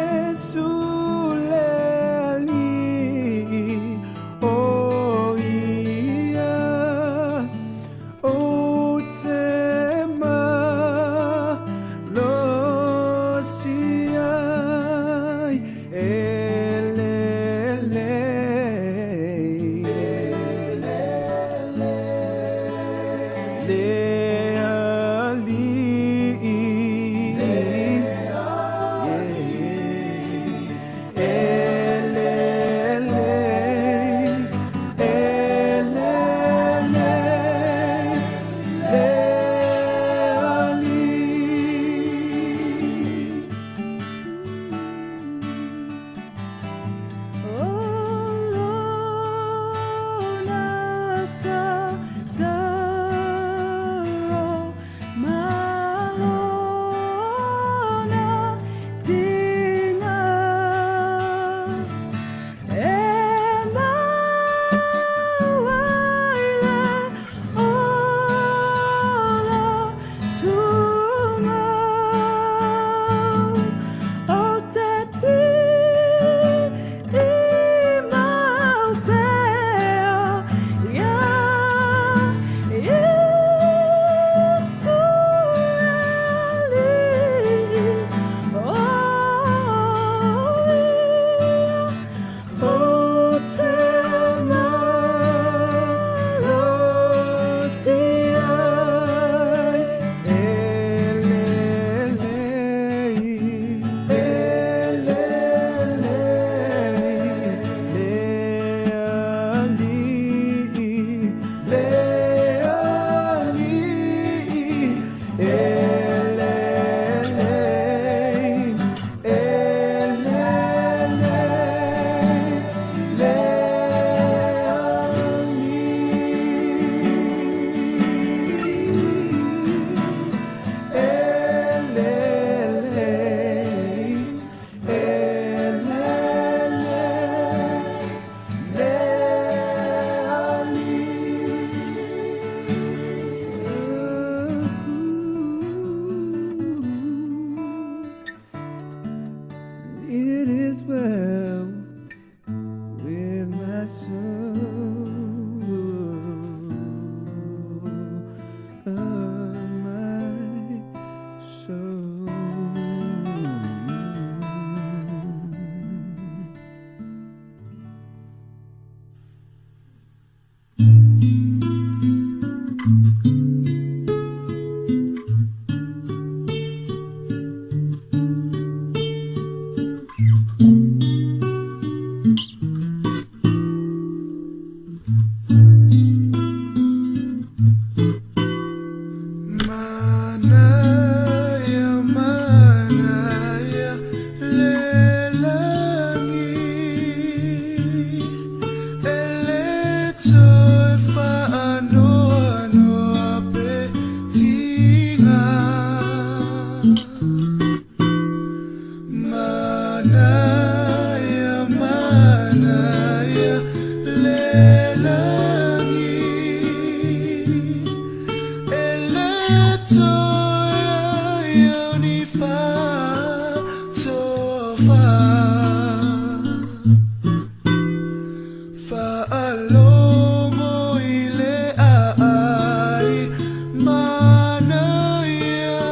Iesu le Alii, o Ia ou te malosi ai, e lelei. Le Alii, e lelei, e lelei, le Alii. O lona sataro ma lona tiga e mau ai le ola tumau o te pili mau pea iā Iesu le Alii, o Ia ou te malosi ai, E lelei, e lelei, le Alii, le Alii, e lelei, e lelei, le Alii. E lelei, e lelei, le Alii. It is well with my soul, my soul. Manaia, manaia, le lagi, e le toe faanoanoa pe tiga. Manaia, manaia, le lagi, e le toe ai o ni faatofa. Faalogo i le aai manaia,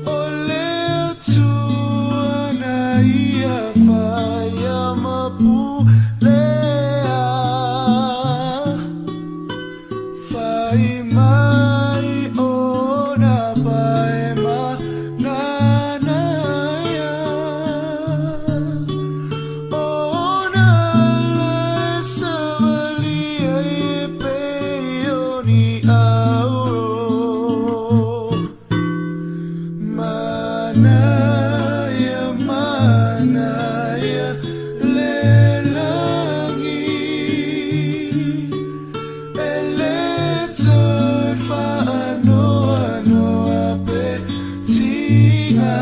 o le Atua na ia faia ma pulea. Fai mai ona pae ma nanaia, ona le savalia e pei o ni auro. Manaia, manaia, le lagi, e le toe faanoanoa pe tiga.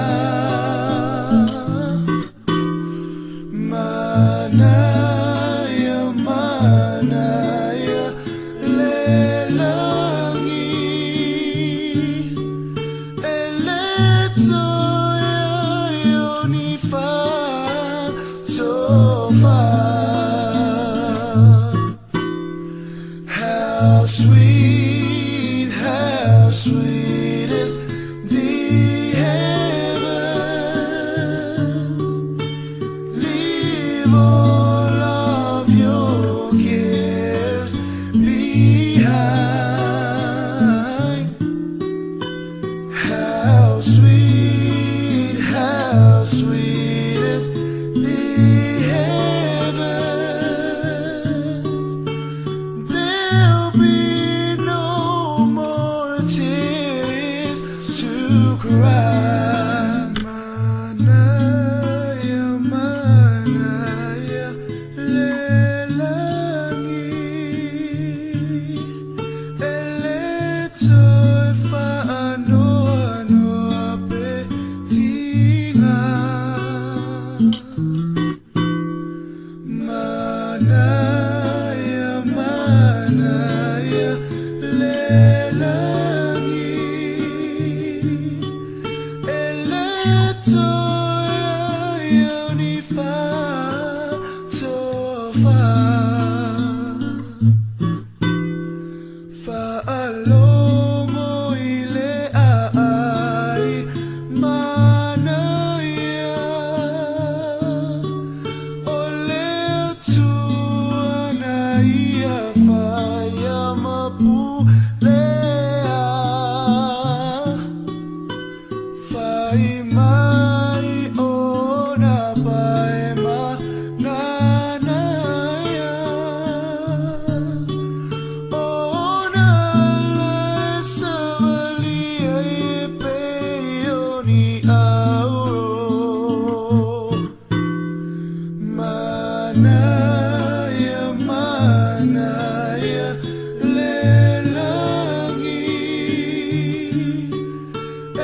Manaia, manaia, le lagi, to cry. Manaia, manaia, lelangi, e le toe whaanoanoa pe tinga. Manaia, manaia, lelangi, e le toe ai o ni fa'atofa. Fa'alogo i le a'ai manaia, o le Atua na ia faia ma pulea. Fai mai ona pae ma nanaia, ona le savalia e pei o ni auro. Manaia, manaia, lelangi,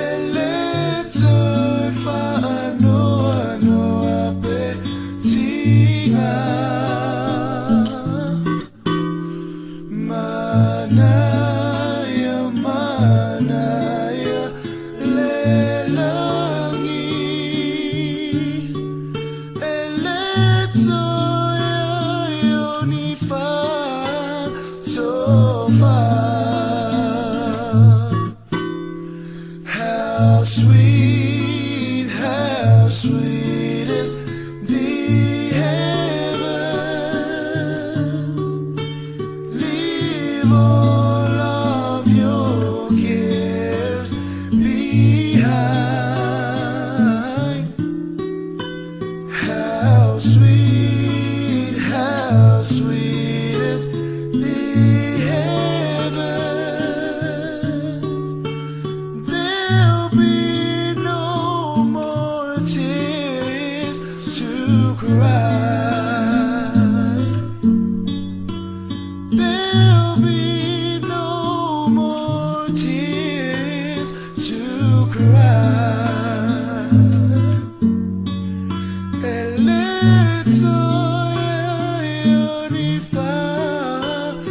e le toe whaanoanoa pe tinga. Manaia, manaia, lelangi, e le toe ai o ni fa'atofa. How sweet is the heavens. Leave all of your cares behind. How sweet is the heavens. There'll be no more tears to cry. There'll be no more tears to cry. E le toe ai o ni fa'atofa.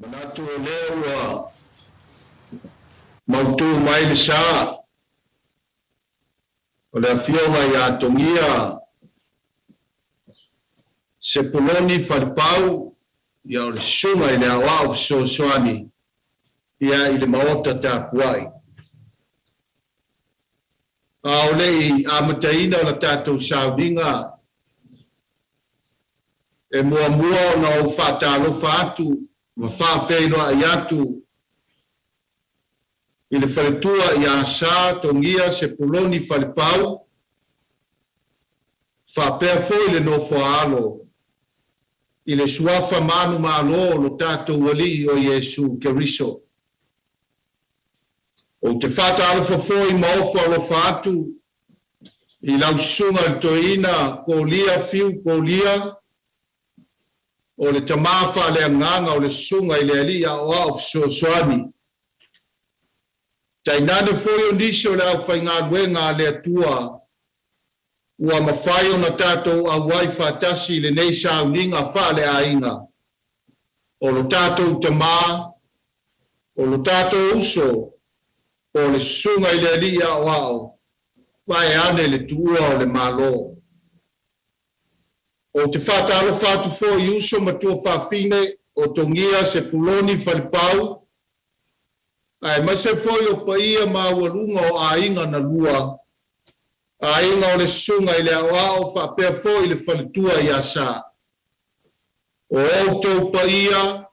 Manatu o lea ua mautū mai le sa o le Afioga ia Togia Sepuloni Falepau, ia o le Susuga i le Aoao Fesoasoani ia i le Maota Tapuai. A o le i amataina o la tatou sauniga, e muamua ona ou faatalofa atu ma faafeiloai atu i le faletua ia Sa Togia Sepuloni Falepau, faapea foi le nofo a alo i le suafa manumalo o lo tatou Alii o Iesu Keriso. Ou te faatalofa foi ma ofo alofa atu i lau susuga i le toeaina Kolia Fiu Kolia, o le tama faaleagaga o le susuga i le Alii Aoao Fesoasoani. Tainane foi o nisi o le aufaigaluega a le Atua ua mafai ona tatou auai faatasi i lenei sauniga faaleaiga o lo tatou tama, o lo tatou uso, po o le susuga i le Alii Aoao, vaeane le tuua o le Malo. Ou te faatalofa atu foi i uso ma tuafafine o Togia Sepuloni Falepau, aemaise foi o paia maualuga o aiga na lua, aiga o le susuga i le Aoao faapea foi le faletua ia Sa. O outou paia,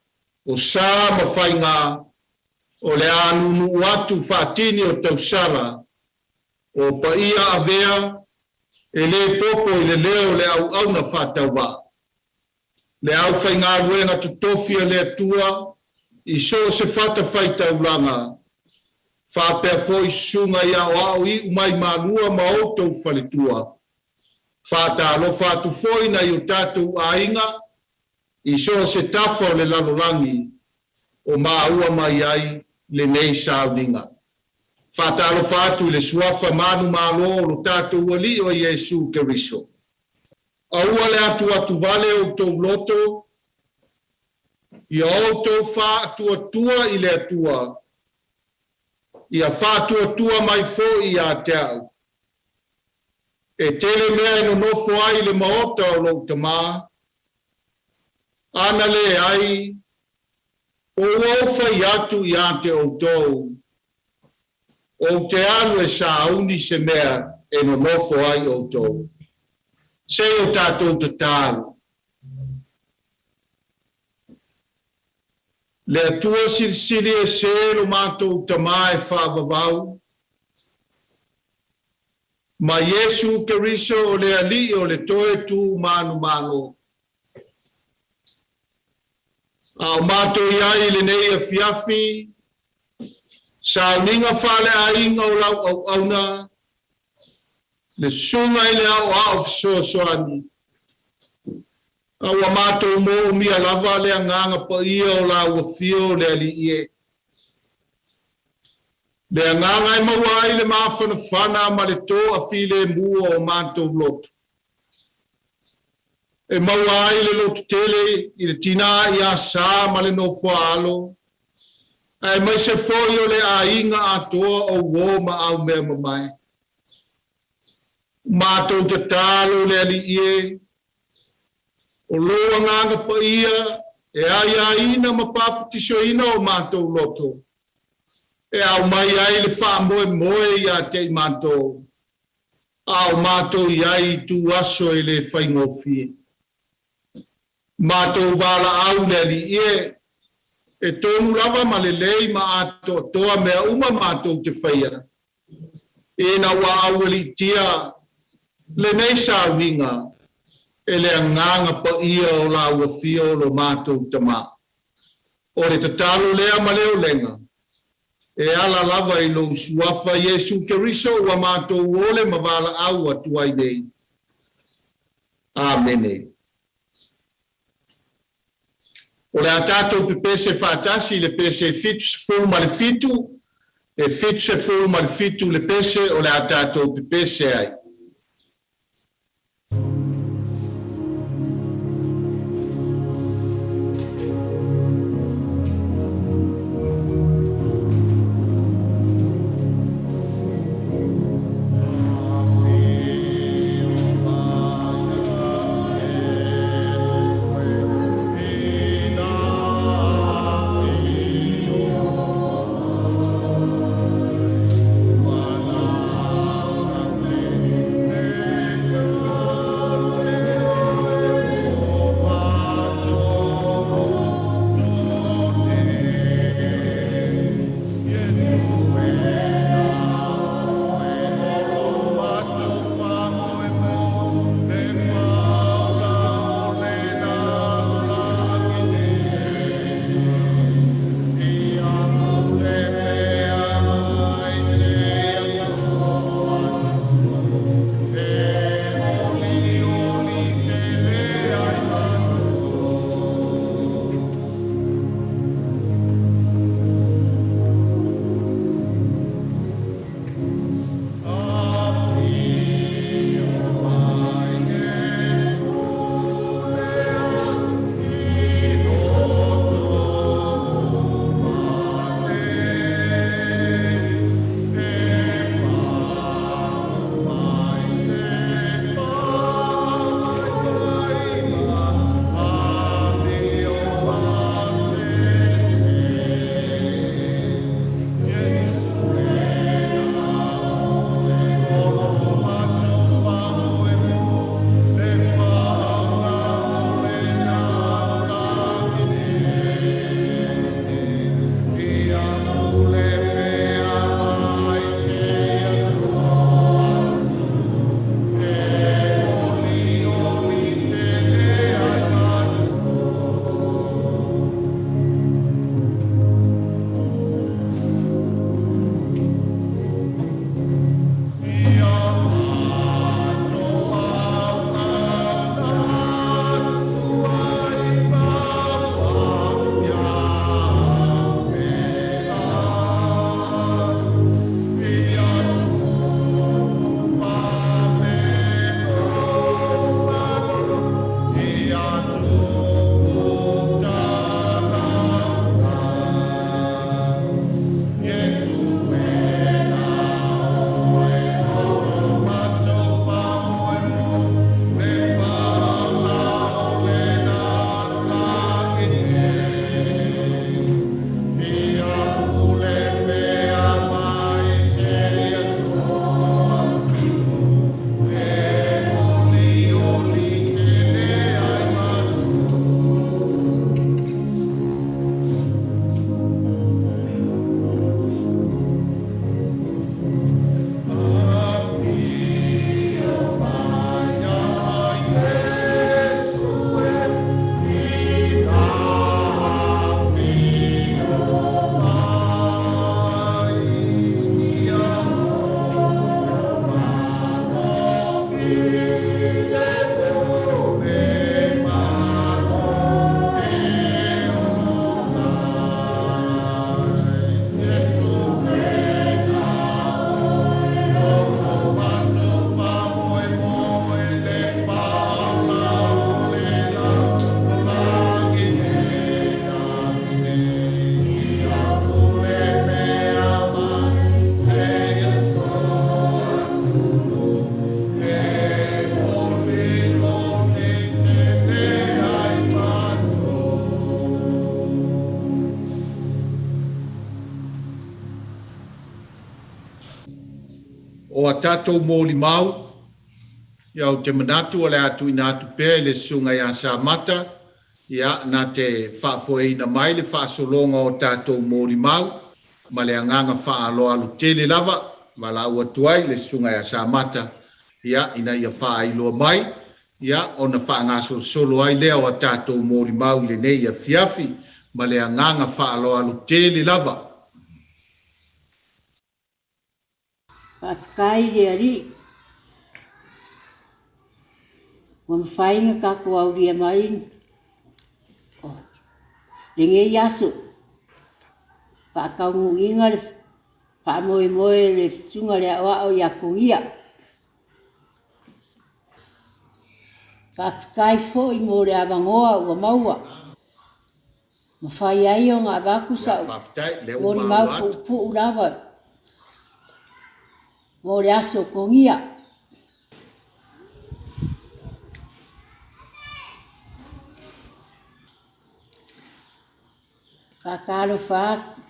o sa ma faiga, O le a nuunuu atu faatini o tausala, o paia avea e lē popo i le leo o le auauna faatauvaa, le aufaigaluega totofi a le Atua i so o se fatafaitaulaga, faapea foi susuga i aoao iu mai Malua ma outou faletua. Faatalofa atu foi nai o tatou aiga i so o se tafa o le lalolagi o maua mai ai lenei sauniga. Faatalofa atu i le suafa manumalo o lo tatou Alii o Iesu Keriso. Aua le atuatuvale o outou loto, ia outou faatuatua i le Atua, ia faatuatua mai foi ia te au. E tele mea e nonofo ai i le maota o lou tamā, ana leai, o ua ou fai atu ia te outou, ou te alu e sauni se mea e nonofo ai outou. Se i o tatou tatalo. Le Atua Silisili Ese lo matou Tamā e faavavau, ma Iesu Keriso o le Alii o le toe tu manumalo. A o matou i ai i lenei afiafi, sauniga faaleaiga o lau auauna, le susuga i le aoao fesoasoani, a ua matou moomia lava le agaga paia o lau afio le Alii e. Le agaga e maua ai le mafanafana ma le toafilemu o matou loto. E maua ai le lototele i le tinā ia sa ma le nofoaalo, aemaise foi o le aiga atoa o uō ma aumea mamae. Matou tatalo le Alii e, o lou agaga paia e aiaina ma papatisoina o matou loto, e aumai ai le faamoemoe ia te i matou, a o matou i ai i tuaso e le faigofie. Matou valaau le Alii e, e tonu lava ma lelei ma atoatoa mea uma matou te faia, ina ua aualiitia lenei sauniga e le agaga paia o lau afio o lo matou tamā. O le tatalo lea ma le olega, e ala lava i lou suafa Iesu Keriso ua matou ole ma valaau atu ai nei. Amene. O le a tatou pepese faatasi i le pese 77, e 77 le pese o le a tatou pepese ai. O a tatou molimau, ia, ou te manatu o le a tuuina atu pea i le Susuga ia Samata, ia, na te faafoeina mai le faasologa o tatou molimau ma le agaga faaaloalo tele lava, valaau atu ai le Susuga ia Samata, ia, ina ia faailoa mai, ia, ona faagasolosolo ai lea o a tatou molimau i lenei afiafi ma le agaga faaaloalo tele lava. Faafetai i le Alii ua mafai ona tatou aulia mai lenei aso faataunuuina le faamoemoe o le Susuga i le Aoao ia Togia. Faafetai foi mo le avanoa ua maua. Mafai ai ona avatu Ia, sa'u faafetai, lea ua molimau maua atu. puupuu lava mo le aso Togia. Faatalofa atu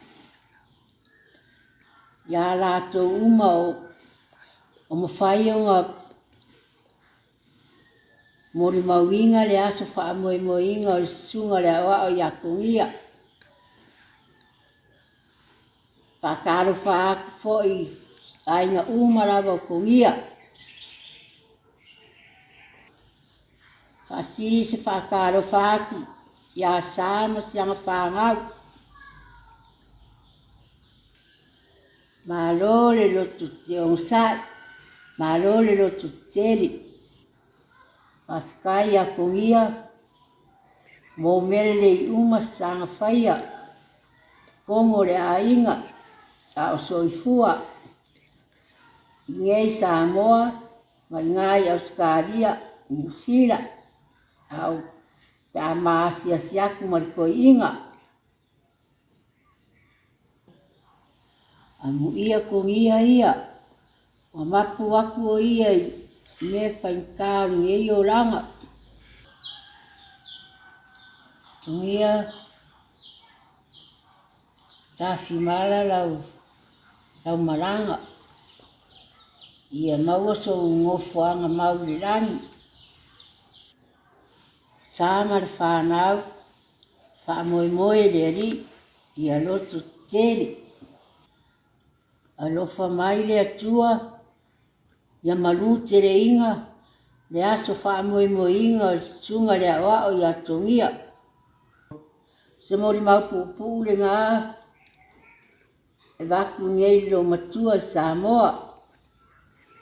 ia latou uma o mafai ona Molimauina le aso faamoemoeina o le Susuga i le Aoao ia Togia. Faatalofa atu foi i aiga uma lava o Togia. Faasili se faatalofa atu ia Sa ma siana fanau. Malo le loto onosai, malo le loto tetele. Faafetai ia Togia mo mea lelei uma sa faia totonu o le aiga a o soifua i nei Samoa ma i ina i Ausetalia, Niu Sila, a o pe a ma asiasi atu ma le toeaina. Amuia Togia ia, ua mapu atu o ia i mea faigata o lenei olaga. Togia tafimala lau, lau malaga, ia maua sou nofoaga mau i le lagi. Sa ma le fanau, faamoemoe i le Alii, ia loto tetele. Alofa mai le Atua, ia malu teleina le aso faamoemoeina o le Susuga i le Aoao ia Togia. Se molimau puupuu lena e avatu nei i le loomatua i Samoa,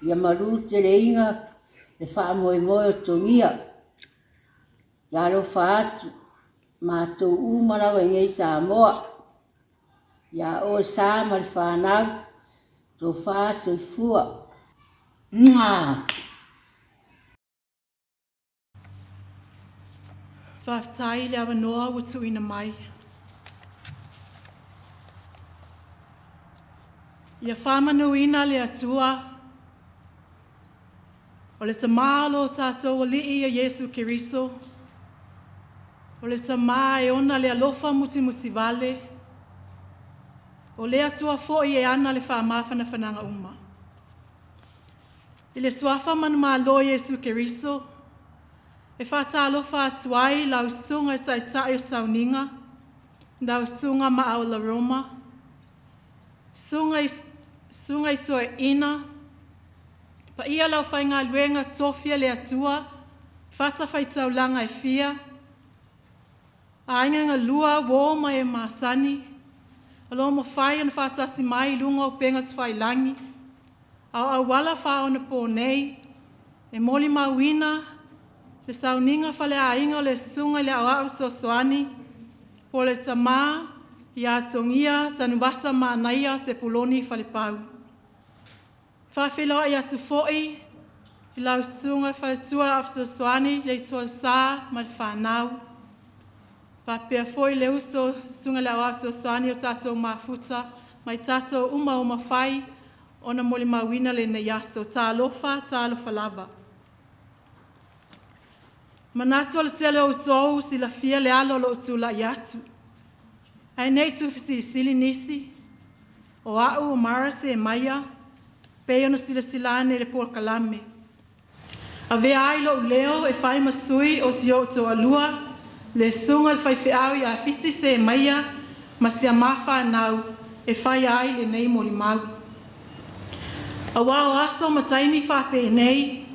ia malu teleina le faamoemoe o Togia. Ia alofa atu matou uma lava i nei Samoa. Ia oe Sa ma le fanau, tofa soifua. Mua! Faafetai i le avanoa ua tuuina mai. Ia faamanuina le Atua o le Tamā o lo tatou Alii ia Iesu Keriso, o le Tamā e ona le alofa mutimutivale, o le Atua foi e ana le faamafanafanaga uma. I le suafa manumalo o Iesu Keriso, e faatalofa atu ai lau susuga i taitai o sauniga, lau susuga Maaola Roma, susuga i toeaina, paia le aufaigaluega tofi a le Atua, fatafaitaulaga e fia, aiga galua, uo ma e masani, o lo o mafai ona faatasi mai i luga o upega tafailagi, a o auala faaonaponei e molimauina le sauniga faleaiga o le Susuga i le Aoao Fesoasoani po o le Tama ia Togia Tanuvasa Manaia Sepuloni Falepau. E faafeiloai atu foi i lau Susuga i le Faletua Aoao Fesoasoani Leitualasa ma le fanau, faapea foi le uso Susuga i le Aoao Fesoasoani o tatou mafuta ma i tatou uma ua mafai ona molimauina lenei aso. Talofa, talofa lava. Manatu o le tele o outou ua silafia le ala o lou tulai atu, ae ne i tuufesilisili nisi, o au o Mara Semaia, pei ona silasila ane i le polokalame. Avea ai lo'u leo e fai ma sui o si o'u toalua, le Susuga i le Faifeau ia Fiti Semaia ma si a ma fanau e faia ai lenei molimau. Auā o aso ma taimi faapenei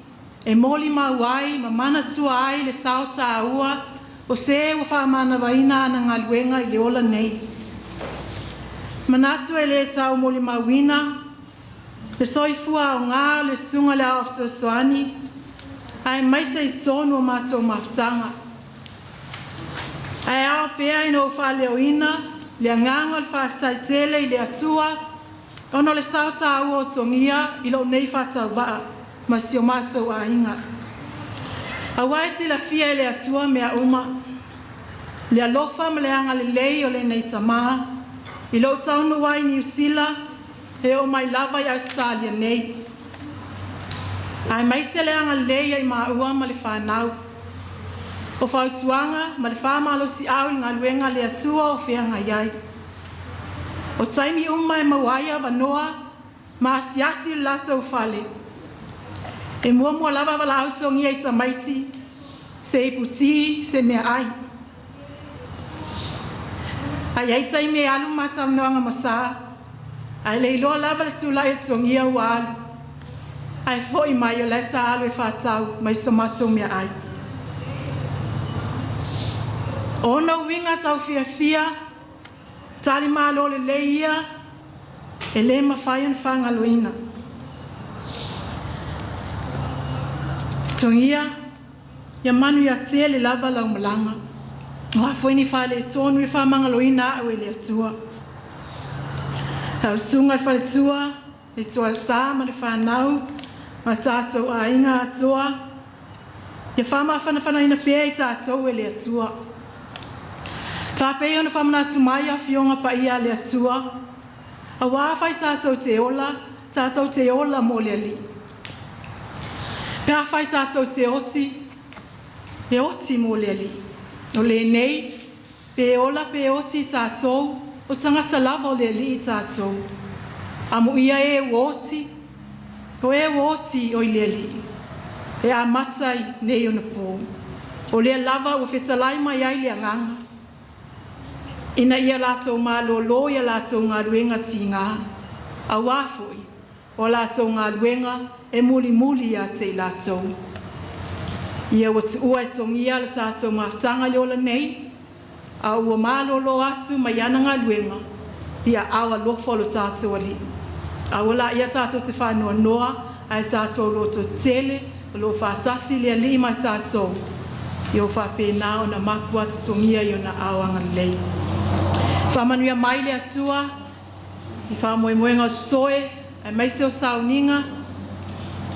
e molimau ai ma manatua ai le sao tāua o se ua faamanavaina ana galuega i le ola nei. Manatu e lē tau molimauina le soifua aogā o le Susuga i le Aoao Fesoasoani aemaise i totonu o matou mafutaga. Ae ao pea ina ou faaleoina le agaga o le faafetai tele i le Atua ona o le sao tāua o Togia i lo'u nei faatauvaa ma si o matou aiga. Auā e silafia e le Atua mea uma, le alofa ma le agalelei o lenei Tamā i lo'u taunuu ai i Niu Sila e oo mai lava i Ausetalia nei, aemaise le agalelei ia i maua ma le fanau. O fautuaga ma le faamalosiau i le galuega a le Atua o feagai ai. O taimi uma e maua ai avanoa ma asiasi i le latou fale, e muamua lava valaau Togia i tamaiti se ipu ti, se meaai. A i ai taimi e alu ma talanoaga ma Sa, ae le iloa lava le tulai o Togia ua alu, ae fo'i mai o la e sa alu e faatau mai so matou meaai. O ona uiga taufiafia, talimalo lelei ia e lē mafai ona faagaloina. Togia, ia manuia tele lava lau malaga. O a foi ni faaletonu e faamagaloina a'u e le Atua. Lau Susuga i le Faletua, le Toalesa ma le fanau ma tatou aiga atoa, ia faamafanafanaina pea i tatou e le Atua. Faapei ona faamanatu mai Afioga Paia a le Atua, auā afai tatou te ola, tatou te ola mo le Alii. Pe afai tatou te oti, e oti mo le Alii. O lenei, pe ola pe oti tatou, o tagata lava o le Alii tatou. Amuia e ua oti, o e ua oti o i le Alii. E amata i nei onapō. O lea lava ua fetalai mai ai le Agaga, ina ia latou malōlō i a latou galuega tigā, auā foi o a latou galuega e mulimuli ia te i latou. Ia ua tuua e Togia le tatou mafutaga i le ola nei, a ua malōlō atu mai ana galuega i aao alofa o lo tatou Alii. Aua laia tatou te faanoanoa ae tatou lototetele o lo o faatasi le Alii ma tatou, ia ua faapena ona mapu atu Togia i ona aao agalelei. Faamanuia mai le Atua i faamoemoega o totoe aemaise o sauniga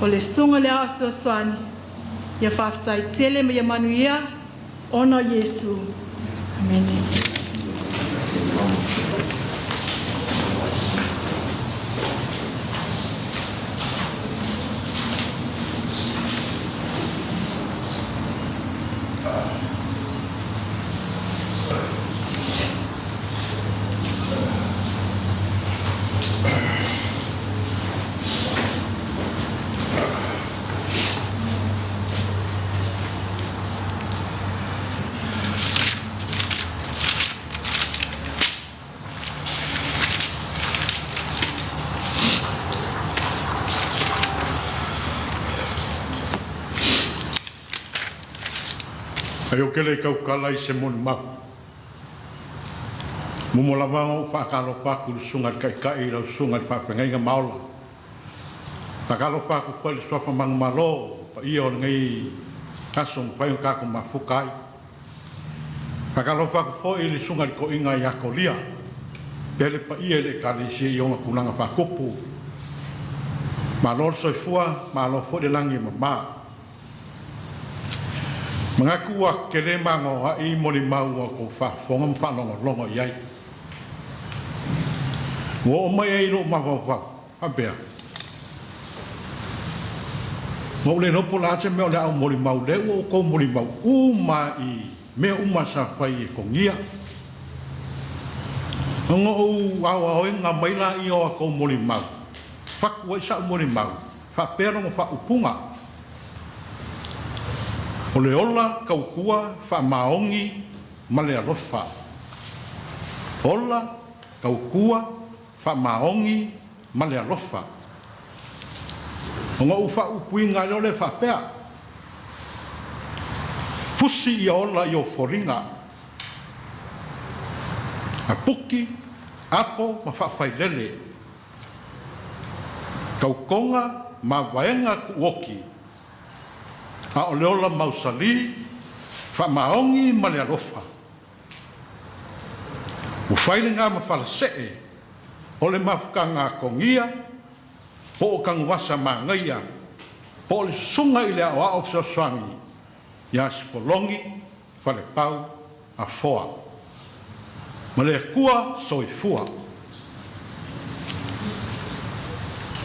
o le Susuga i le Aoao Fesoasoani. Ia faafetai tele ma ia manuia ona o Iesu. Amene. Ai ou te le i tautala i se molimau. Muamua lava ona ou faatalofa atu i le Susuga i le Taitai i lau Susuga i le Faafeagaiga ma Ola. Faatalofa atu foi i le Suafa Manumalo, le paia o lenei aso mafai ona tatou mafuta ai. Faatalofa atu foi i le Susuga i le Toeaina ia Kolia, pea le paia i le Ekalesia i ona tulaga faatupu. Malo le soifua, malo foi le lagi e mama. Manatu ua tele ma anoa'i molimau ua outou faafofoga ma faalogologo i ai. Ua oo mai ai i lou mafaufau, faapea, Na ou le iloa po o le a se mea o le a ou molimau, lea ua outou molimau uma i mea uma sa fai e Togia. Ona ou aoaoina mai laia o a outou molimau. faku ai sa'u molimau, faapea lona faaupuga, O le ola tautua faamaoni ma le alofa. Ola tautua faamaoni ma le alofa. Ona ou faaupuina ai loa lea faapea, Fusi ia ola i ou foliga, apuki, apo ma faafailele, tautoga ma vaega tuuoki, a o le ola mausali, faamaoni ma le alofa. Ua fai lena ma falasee o le mafutaga a Togia po o Tanuvasa Manaia po o le susuga i le aoao fesoasoani ia Sipologi Falepau Afoa. Ma le Atua Soifua.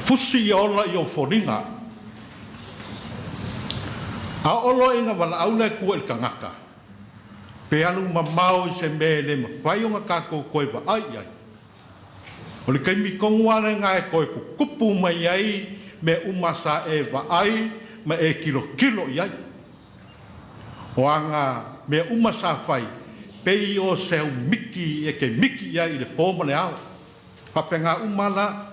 Fusi ia ola i ou foliga. A oo loa ina valaau le Atua i le tagata, pe alu mamao i se mea e le mafai ona tatou toe vaai i ai. O le taimi tonu lava lena e toe tutupu mai ai mea uma sa e vaai ma e tilotilo i ai. O ana mea uma sa fai, pei o se au miki e te miki i ai i le po ma le ao. Faapena uma la,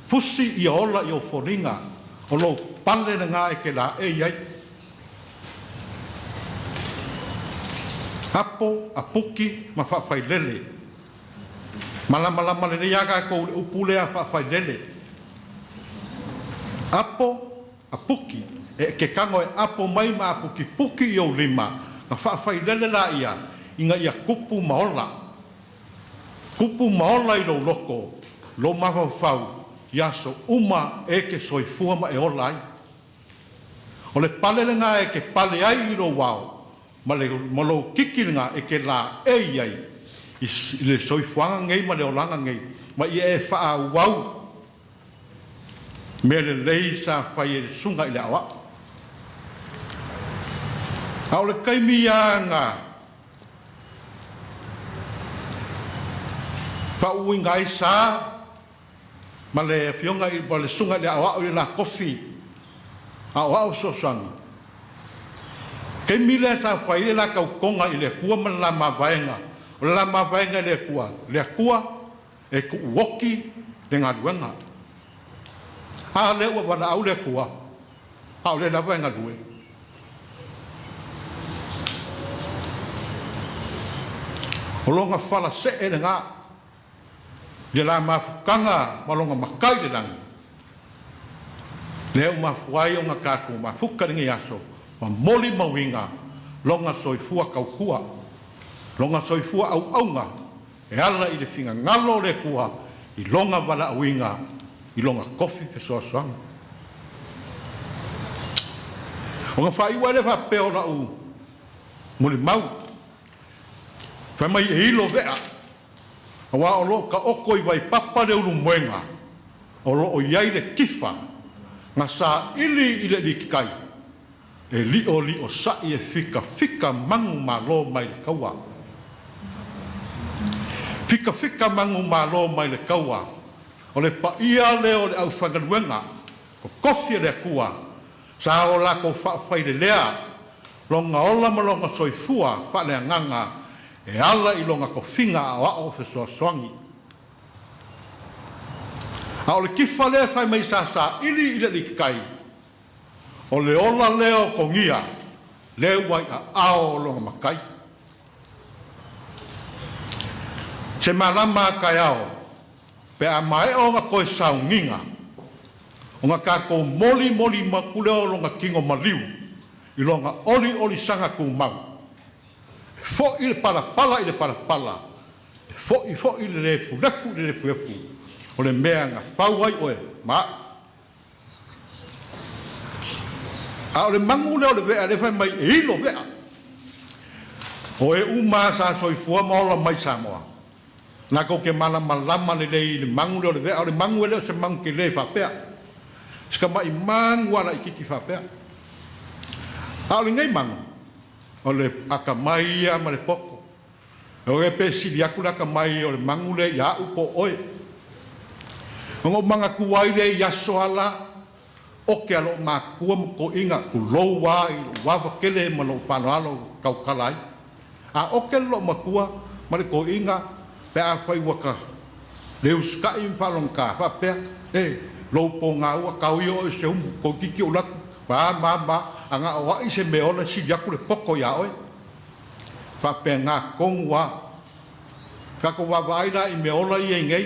fusi ia ola i ou foliga, o lou pale lena e te laei ai. Apo, apuki ma faafailele. Malamalama lelei a tatou i le upu lea faafailele. Apo, apuki, e ke tago e apo mai ma apukipuki i ou lima, na faafailele laia ina ia tupu ma ola. Tupu ma ola i lou loto, lou mafaufau, i aso uma e te soifua ma e ola ai. O le pale lena e te pale ai i lou ao, ma le ma lou kiki lena e te laei ai i le soifuaga nei ma le olaga nei, ma ia e faaauau mea lelei sa fai e le susuga i le aoao. A o le taimi ia na faauuina ai sa ma le afioga i ma le susuga i le aoao i le la kofi aoao fesoasoani. Taimi lea sa fai ai le la tautoga i le Atua ma le la mavaega, o le la mavaega i le Atua, le Atua e tuuoti le galuega. A lea ua valaau le Atua, a o lea lava e galue. O lona fala see lena i le la mafutaga ma lona mata i le lagi, lea ua mafua ai ona tatou mafuta i lenei aso ma molimauina lona soifua tautua, lona soifua auauna e ala i le finagalo o le Atua i lona valaauina i lona tofi fesoasoani. Ona faaiu ai lea faapea o la'u molimau, fai mai e ilo vea, aua o lo'o taoto i Vaipapa le ulumoega o lo'o i ai le tifa na saili i le alitikai E liʻoliʻosaʻi e fikafika manu malo mai le kaua. Fikafika manu malo mai le kaua, o le paia lea o le aufaigaluega totofi e le Atua, sa o latou faafailelea lona ola ma lona soifua faaleagaga e ala i lona tofiga aoao fesoasoani. A o le tifa lea e fai mai sa saili i le alitikai, O le ola lea o Togia, lea ua i aao o lona matai. Se malama a taeao, pe a maea ona toe sauniga, ona tatou molimoli atu lea o lona tino maliu i lona oliolisaga tumau. E fo'i le palapala i le palapala, e fo'i fo'i le lefulefu i le lefulefu, o le mea na fau ai oe ma a'u. A o le magu lea o le vea lea fai mai e ilo vea. O e uma sa soifua ma ola mai Samoa, latou te malamalama lelei i le magu lea o le vea. O le magu e le o se magu tele faapea, se tama'i magu lava laitiiti faapea. A o lenei magu, o le atamai ia ma le poto. E ore pe sili atu le atamai o le magu lea ia a'u po o oe. Ona ou manatua ai lea i aso ala oke a loo makua ma toeaiina, tulou a i lou ava tele ma lou faaaloalo e tautala ai. A oke le loomatua ma le toeaina pe afai ua ta le usitai ma faalogogata faapea, E, lou pogaua tao ia oe i se umu, toeitiiti ou alu atu, ma ma ma, a na o ai se mea ola e sili atu le poto iā oe. Faapena tonu a. Tatou vaavaai la i mea ola ia i nei,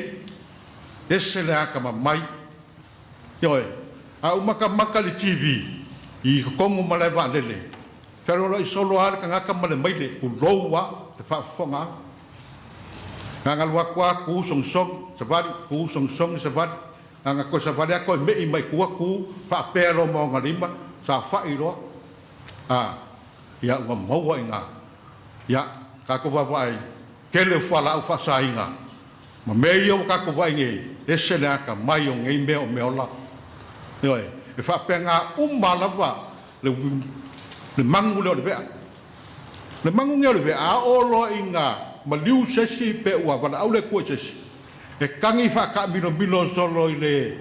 ese le atamamai. Ioe, a ou matamata i le TV i totonu o malae vaalele, fealoaloai solo lava le tagata ma le maile, tulou lava le faafofogaaga. Na ona alu atu lava tu sogisogi, savali, tu sogisogi, savali, na ona toe savali lava toe me'i mai tua tu faapea loa ma ona lima, saofai loa, a, ia ua maua i ina. Ia, tatou vaavaai, tele o fualaau faasaina ma mea ia ua tatou vaai nei, ese le atamai o nei mea o meaola. Ioe, e faapena uma lava le, le magu lea o le vea. Le magu nei o le vea, a oo loa ina maliu se isi pe ua valaau le Atua i se isi, e tagi faataamilomilo solo i le,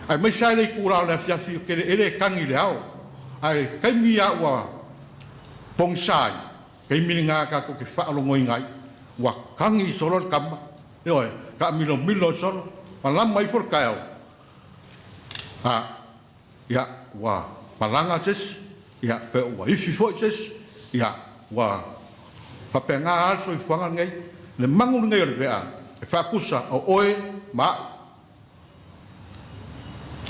aemaise lava i le itula o le afiafi, ou te le, e le tagi i le ao, ae taimi lava ua pogisa ai, taimi lena tatou te faalogoina ai, ua tagi solo le tama, ioe, taamilomilo solo, malama ifo le taeao, a, ia, ua malaga se isi, ia, pe ua ifi foi se isi, ia, ua faapena lava le soifuaga lenei, le magu lenei o le vea, e faakusa o oe ma a'u.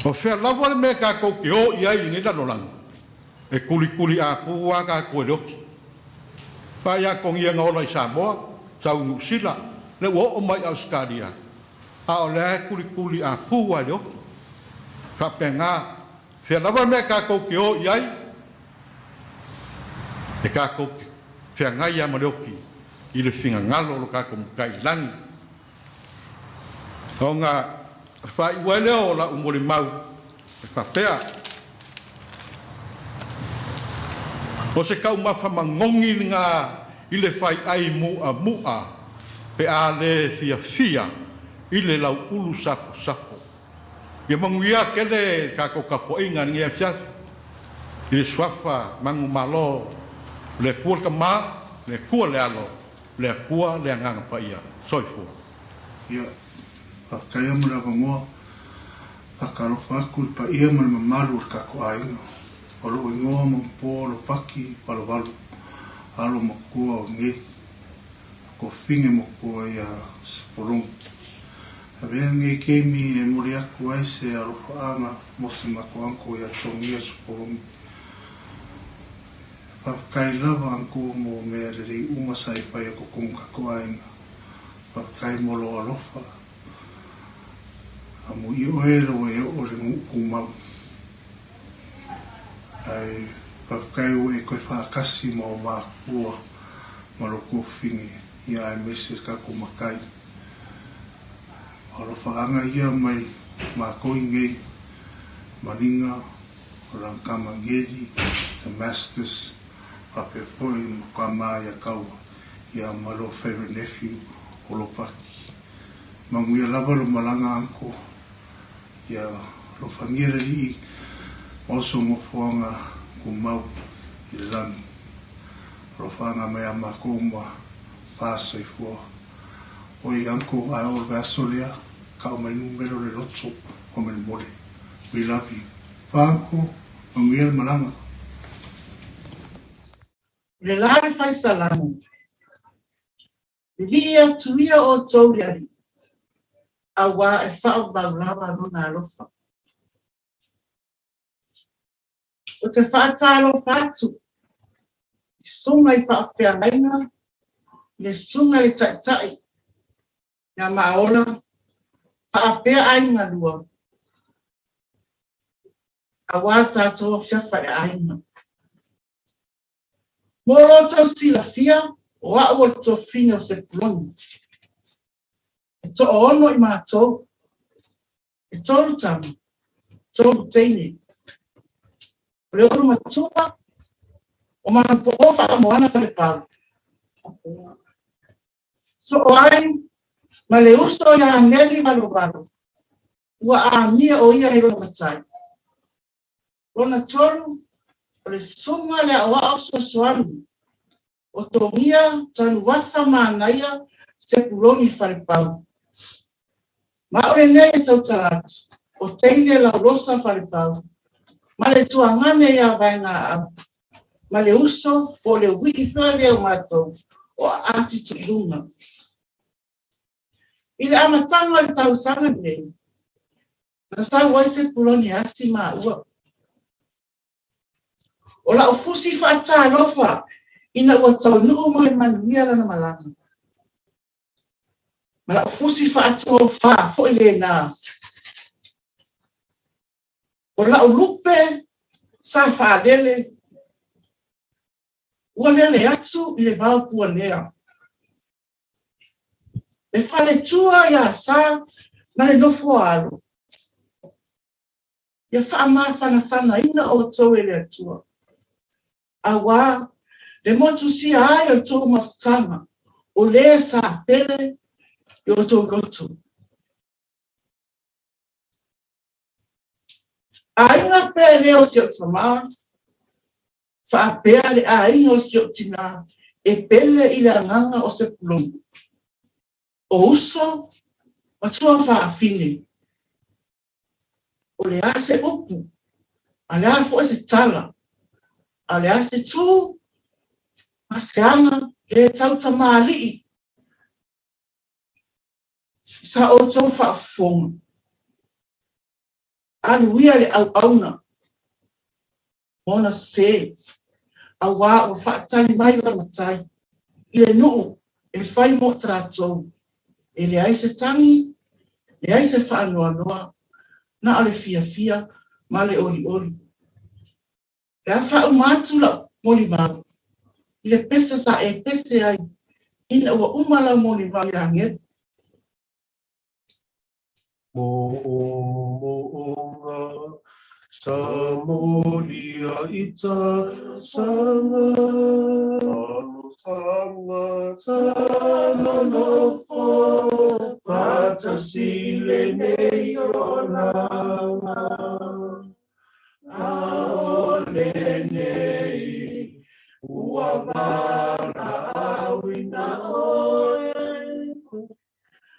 O fea lava le mea tatou te o i ai i lenei lalolagi, e tulituli apū lava tatou e le oti. Vaai a togia na ola i Samoa, sau i Niu Sila, lea ua oo mai i Ausetalia, a o lea e tulituli apū lava e le oti. Faapena, fea lava le mea tatou te o i ai, e tatou te feagai lava ma le oti i le finagalo o lo tatou Matai i lagi. Ona faaiu ai lea o lau molimau e faapea, O se taumafa magogi lena i le faiʻai muʻamuʻa pe a le fiafia i le lauʻulu saposapo. Ia manuia tele le tatou tapuaiga i lenei afiafi i le suafa manumalo o le Atua le Tama, le Atua le Alo, Le Atua le Agaga Paia. Soifua. Ia, faafetai mo le avanoa. Faatalofa atu i le paia ma le mamalu o le tatou aiga. O lou igoa Manupoa Lopaki Valuvalu, alo matua o Ngeli, Kofine matua ia Sepolonu. Avea lenei taimi e momoli atu ai se alofaaga mo si matou uncle ia Togia Sepolonu. Faafetai lava Uncle mo mea lelei uma sa e faia totonu tatou aiga. Faafetai mo lou alofa. Amuia oe ua e oo i le nuu tumau. Ae faafetai ua e toe faatasi ma ou makua ma lou tuafafine ia aemaise le tatou matai. O alofaaga ia mai matou i nei, Malinga, o lana tama Ngeli, Damascus, faapea foi ma tama ia Kaua, ia ma lou favourite nephew o Lopaki. Manuia lava lo malaga uncle, ia alofagia le Alii ma oso nofoaga tumau i le lagi. Alofaga mai a matou ma pa soifua. Oi uncle ae oo le vaiaso lea, tau mai numera o le loto faamolemole. We love you. Uncle, manuia le malaga. I le la le fai salamo, Vivii atu ia outou i le Alii, auā e faavavau lava lona alofa. Ou te faatalofa atu i susuga i faafeagaiga, i le susuga i le Taitai ia Maaola, faapea aiga lua, aua le tatou afiafa i le aiga. Mo lo outou silafia, o a'u o le tuafafine o Sepuloni. E toaono i matou, e tolu tama, tolu teine. O le olomatua, o Manupoo Faamoana Falepau. Soo ai ma le uso ia Neli Valuvalo. Ua amia ʻo ia i lona matai. Lona tolu, o le susuga le aʻoaʻo fesoasoani o Togia Tanuvasa Manaia Sepuloni Falepau. Ma o lenei e tautala atu, o Teine Laulosa Falepau ma le tuagane iā Vaegaaau ma le uso po o le uiʻi fea lea o matou o Aati Tuiluga. I le amataga o le tausaga lenei, na sau ai Sepuloni asi maua. O lau fusi faatalofa ina ua taunuu ma le manuia lana malaga. Ma lau fusi faatofa foi lena. O lau lupe sa faalele ua lele atu i le vao puanea. Le faletua iā Sa ma le nofo a alo. Ia faamafanafanaina outou e le Atua, auā le motusia ai o le tou mafutaga o lē sa pele i outou loto. Aiga pea lea o si ou tamā, faapea le aiga o si ou tinā e pele i le agaga o Sepulona, o uso ma tuafaafine. O le a se upu, a le a foi se tala, a le a se tū ma se aga le tautamalii i sa outou faafofoga. Alu ia le auauna ma ona sē, auā ua faatali mai lona matai i le nuu e fai mo tatou, e leai se tagi, leai se faanoanoa, na o le fiafia ma le olioli. Le a faauma atu lau molimau i le pese sa e pese ai ina ua uma lau molimau iā Agelu. Mo'omo'oga sa molia i talosaga, talosaga sa nonofo faatasi lenei olaga. A o lenei ua valaauina oe.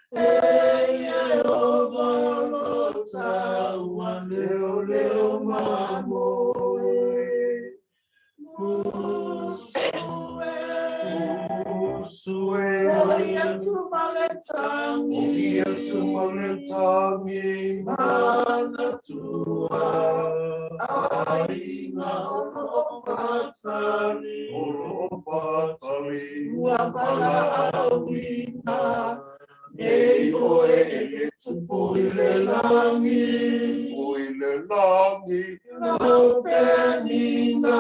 E Iehova lo taua leoleo mamoe. Musu e, musu e. Oi atu ma le tangi. Oi atu ma le tangi. Manatua. Aiga o lo o fatali. O lo o fatali. Ua valaauina nei oe e le Tupu i le lagi. Tupu i le lagi. Lau penina,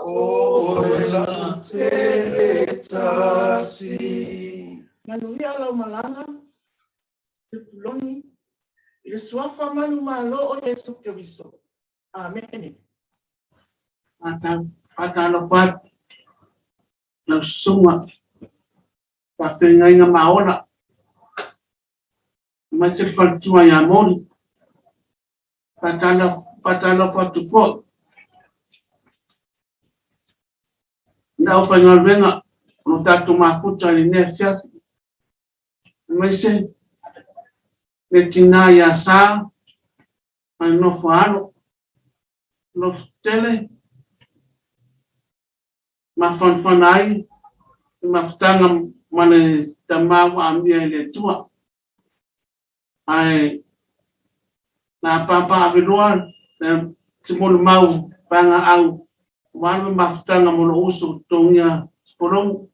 o oe lau tele tasi. Manuia lau malaga, Sepuloni, i le Suafa manumalo o Iesu Keriso. Amene. Faatalofa atu lau susuga faafeagaiga ma ola, aemaise le faletua ia Moli. Faatalofa atu foi i le aufaigaluega o lo tatou mafuta i lenei afiafi, aemaise le tinā ia Sa ma le nofo a alo, loto tele, mafanafana ai le mafutaga ma le tama ua amia i le Atua. Ae na pāpāaveloa se molimau paegaau ua alu le mafutaga mo lou uso totogia Sepologi.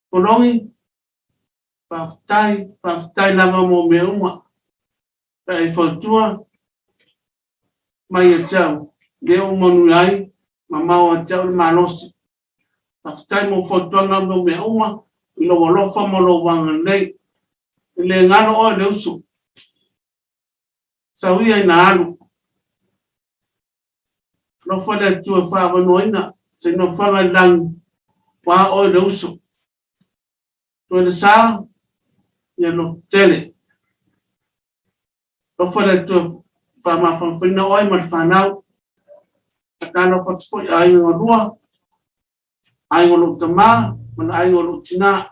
Sepologi, faafetai, faafetai lava mo mea uma. Pe a e fautua mai ia te au, lea ua manuia ai, mamao ia te au le malosi. Faafetai mo fautuaga mo mea uma i lou alofa ma lou agalelei. E le galo oe le uso. Sau ia ina alu. Alofa le Atua e faaavanoaina se nofoaga i le lagi, ua oe le uso. Toe le sa, ia loto tele. Alofa le Atua faamafanafanaina oe ma le fanau. Faatalofa atu foi i aiga galua, aiga o lou tama ma le aiga o lou tinā.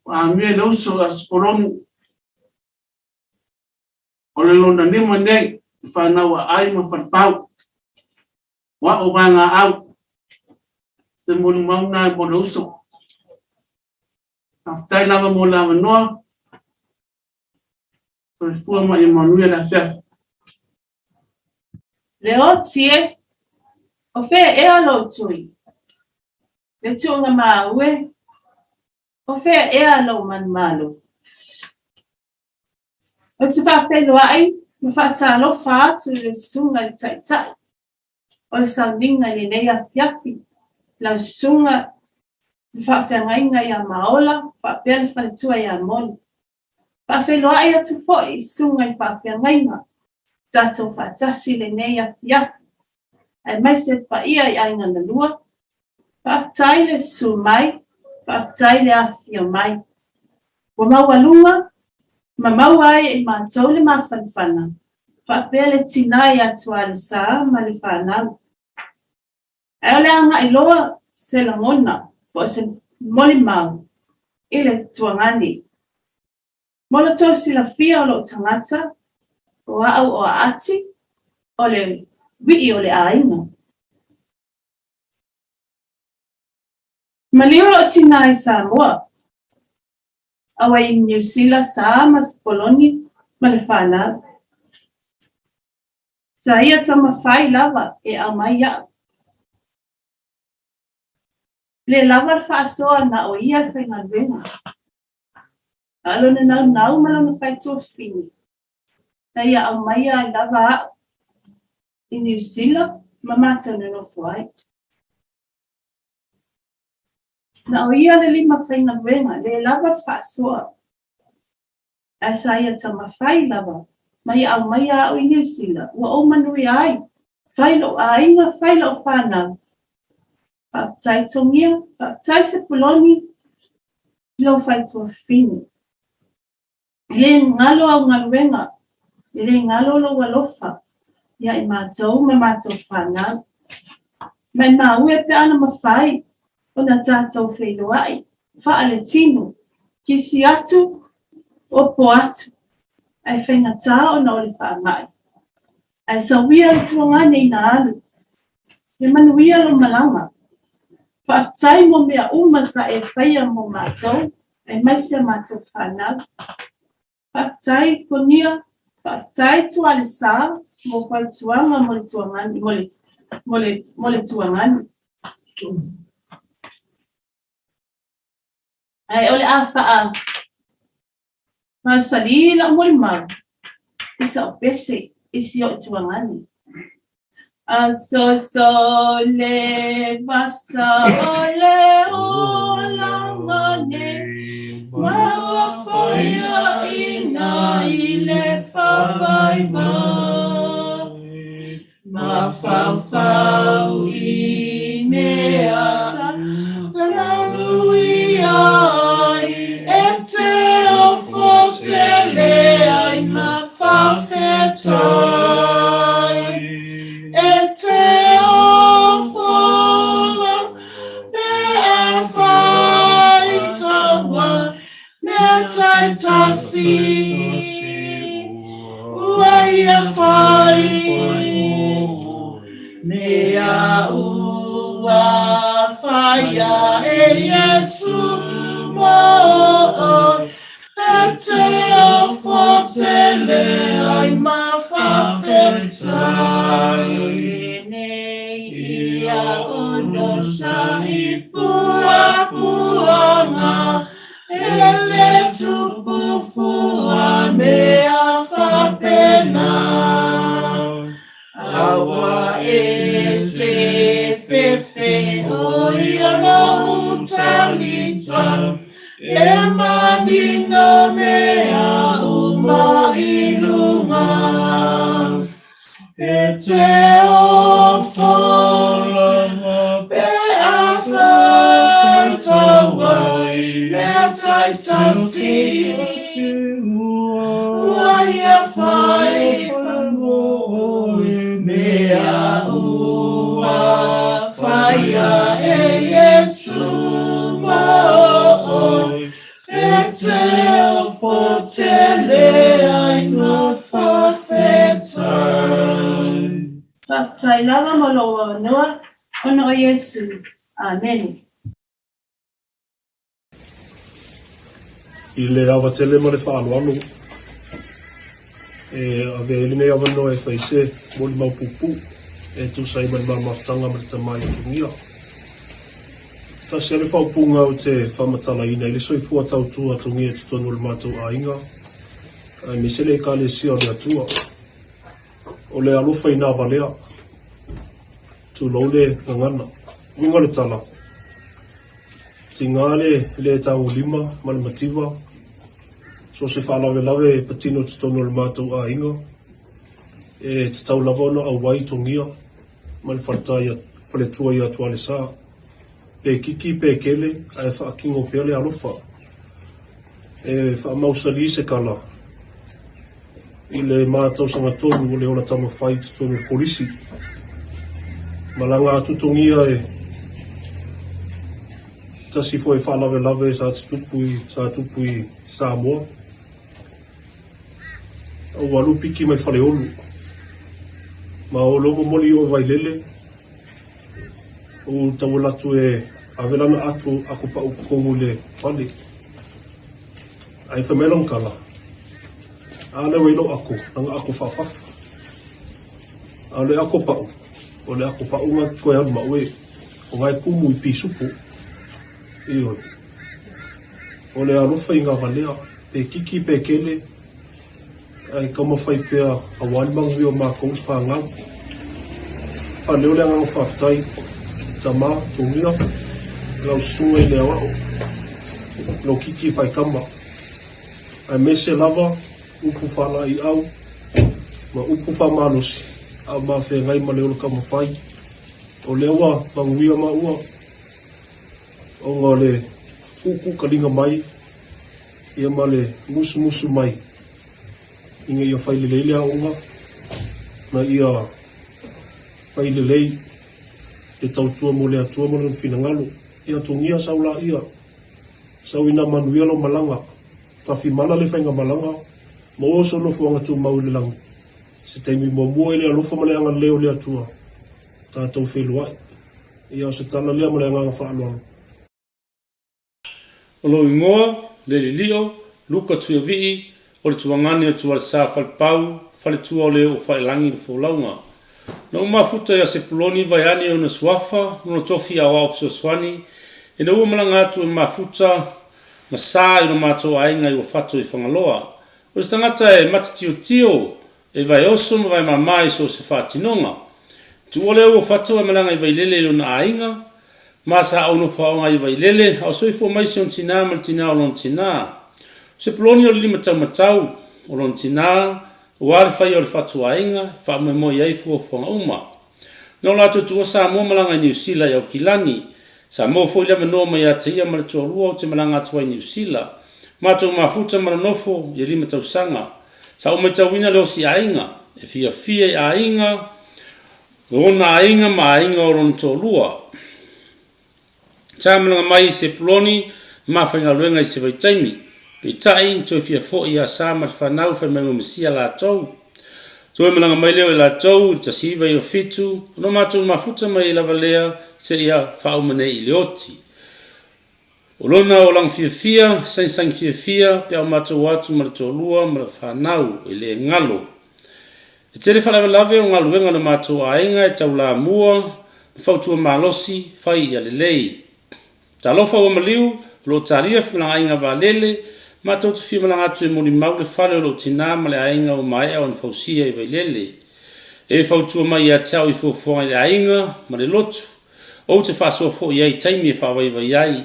Ua amia i le uso ia Sepoloni, o le lona lima nei i fanau a Ai ma Falepau. O a'u vaegaau, se molimau lena mo le uso. Faafetai lava mo le avanoa. Soifua ma ia manuia le afiafi. Leoti e, o fea ea lou tui? Le tuuga māu e, o fea ea lou manumalo? Ou te faafeiloai ma faatalofa atu i le Susuga i le Taitai o le sauniga i lenei afiafi, lau Susuga i le Faafeagaiga ia Maola faapea le Faletua ia Moli. Faafeiloai atu foi i Susuga i Faafeagaiga tatou faatasi i lenei afiafi, aemaise le paia i aiga na lua. Faafetai le susu mai, faafetai le afifio mai. Ua maualuga ma maua ai e i matou le mafanafana, faapea le tina ia Tualesa ma le fanau. Ae o le agai loa se lagona po o se molimau i le tuagani. Mo lo tou silafia o lou tagata, o au o Aati, o le wii o le aiga. Maliu lou tina i Samoa, a ua i Niu Sila sa ma Sepoloni ma le fanau. Sa ia taumafai lava e aumai iaʻu. Le lava le faasoa na o ia e faigaluega. A o lona naunau ma lona faituafine, na ia aumaia ai lava aʻu i Niu Sila ma matou nonofo ai. Na o ia le lima faigaluega, le lava le faasoa. Ae sa ia taumafai lava ma ia aumaia aʻu i Niu Sila, ua ou manuia ai, fai lou aiga, fai lau fanau. Faafetai Togia, faafetai Sepuloni i lou faituafine. E le galo au galuega, e le galo lou alofa ia i matou ma matou fanau. Maimau e pe ana mafai ona tatou feiloai faaletino, kisi atu, opo atu, ae faigata ona o le faamai. Ae sauia le tuagane ina alu. Ia manuia lou malaga. Faafetai mo mea uma sa e faia mo matou, aemaise a matou fanau. Faafetai Konia, faafetai Tualesa mo fautuaga mo le tuagani, mo le, mo le, mo le tuagani. Ae o le a faa mausali lau molimau i sa'u pese i si o'u tuagani. Aso sole vasa o le olaga nei, Ma ua paiaina i le pavaivai, Mafaufau i mea sa manuia ai, E te ofo tele ai ma fa'afetai, E te ofo pe afai taua mea taitasi ua ia whai mea ua whaia e Iesu mō oe, E te ofo tele ai ma fa'afetai. Tenei ia ono sa i puapuaga E le tupu fua mea faapena, Aua e te fefe o ia lou talita, E manino mea uma i luga. E te ofo pe afai tau ai. Mea taitasi Ua ia whai Mea ua whaia e Iesu mo oe E te opo tele ai ngā whawhetai. Faafetai lava mo lou avanoa, ona o Iesu. Amene. I le ava tele ma le faaaloalo, e ave ai lenei avanoa e fai se molimau puupuu e tusa ai ma le mamafutaga ma le Tama i Atugia. Tasi lava le faaupuga ou te faamatalaina i le soifua tautua atugia i totonu o le matou aiga, aemaise le Ekalesia o le Atua. O le alofa i nā valea, tulou le gagana. Uiga o le tala, Tigā le le tagolima ma le mativa, so se faalavelave e patino i totonu o le matou aiga, e tatau lava ona auai togia ma le faletua ia Tualesa. Pe kiki pe kele ae faakino pea le alofa. E faamausali se kala i le ma tausaga tonu o le ola tamafai i totonu o le kolisi. Malaga atu togia e tasi foi faalavelave sa tutupu i sa tupu i Samoa. Ua alu piki mai Faleolo. Ma o lea ua momoli i o i Vailele. Ua tau atu e ave lana ato ako paʻu totonu i le fale. Ae fai mai lana tala, A lea ua i lou ako, lana ako faafafa. A o le ako paʻu, o le ako paʻu na toe alu ma oe, o na e kumu i pisupo. Ioe. O le alofa i ngā valea, pe kiki pe kele, Ae taumafai pea aua le manuia o mākou i whāngau. Whaneo le agaga whawhetai, tama, togia, lau susunga i le aoao, lou kiki whai kama. Aemaise lava upu whālaiau ma upu whamalosi a o mawhengai ma le ola taumafai. O lea ua manuia maua ona o le kuukuu mai ia ma le musumusu mai ina ia fai lelei le aoga, na ia fai lelei le tautua mo le Atua ma lona finagalo. Ia togia sau laia, sau ina manuia lou malaga, tafimala le faigamalaga, maua sou nofoaga tumau i le lagi. Se taimi muamua i le alofa ma le agalelei o le Atua, tatou feiloai. Ia o se tala lea ma le agaga faaaloalo. O lou igoa, le Lilio, Luka Tuiavii, o le Tuagane o Tualesa Falepau, Faletua o le Oo Faelagi le Folauga. Na ou mafuta ia Sepuloni vaeane ona suafa, lona tofi aoao fesoasoani, ina ua malaga atu e mafuta ma sa i lo matou aiga i Uafato i Fagaloa. O se tagata e matatiotio, e vaeoso ma vaemama i so o se faatinoga. Tuua lea Uafato e malaga i Vailele i lona aiga, Ma sa ou nofo aoga i Vailele, a o soifua mai si ona tinā ma le tinā o lona tinā. O Sepuloni o le limataumatau o lona tinā, aua le faia o le fatuaiga e faamoemoe i ai fuafuaga uma. Na o latou tuua Samoa malaga i Niu Sila i Aukilani. Sa maua foi le avanoa mai ia te ia ma le toalua ou te malaga atu ai i Niu Sila. Matou mafuta ma nonofo ia limatausaga. Sa ou maitauina le osi aiga, e fiafia i aiga, Lona aiga ma aiga o lona toalua. Sa malaga mai i Sepuloni ma faigaluega i se vaitaimi. Peitai, na toe fia foi ia Sa ma le fanau fai mai ua misia latou. Toe malaga mai lea o i latou i le 1997, ona o matou mafuta mai ai lava lea seia faauma nei i le oti. O lona olaga fiafia, sagisagi fiafia pe a o matou atu ma le toalua ma le fanau, e le galo. E tele faalavelave o galuega a lo matou aiga e taulamua ma fautua malosi, fai ia lelei. Talofa ua maliu, o lo o talia femalagaaiga vaalele, matou te fia malaga atu e molimau le fale o lou tina ma le aiga ua maea ona fausia i Vailele. E fautua mai ia te au i fuafuaga i le aiga ma le lotu. Ou te faasoa foi i ai i taimi e faavaivai ai.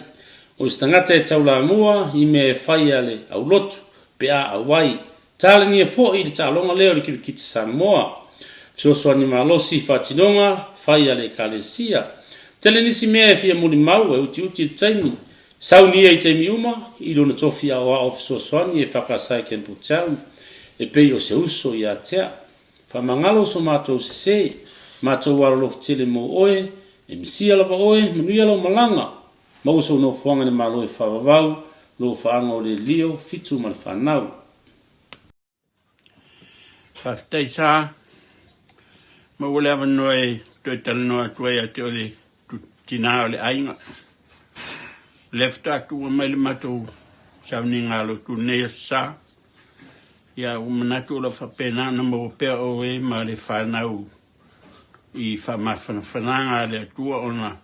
O se tagata e taulamua i mea e fai a le aulotu pe a auai. Talenia foi le taaloga lea o le Kirikiti Samoa. Fesoasoani malosi i faatinoga fai a le Ekalesia. Tele nisi mea e fia molimau e utiuti le taimi. Sauni ia i taimi uma i lona tofi aoao fesoasoani e whakasai Campbelltown e pei o se uso ia tea. Faamagalo so matou sese, matou alolofa tele mo oe, e misia lava oe, manuia lau malaga, maua sou nofoaga i le Malo e faavavau, lou faaga o le lio, fitu ma le fanau. Faafetai sa maua le avanoa e toe talanoa atu ai ia te oe le tinā o le aiga. O lea faatoa tuua mai le matou sauniga lotu nei aso sa. Ia ua manatu o lo o faapena ona maua pea oe ma le fanau i faamafanafanaga a le Atua ona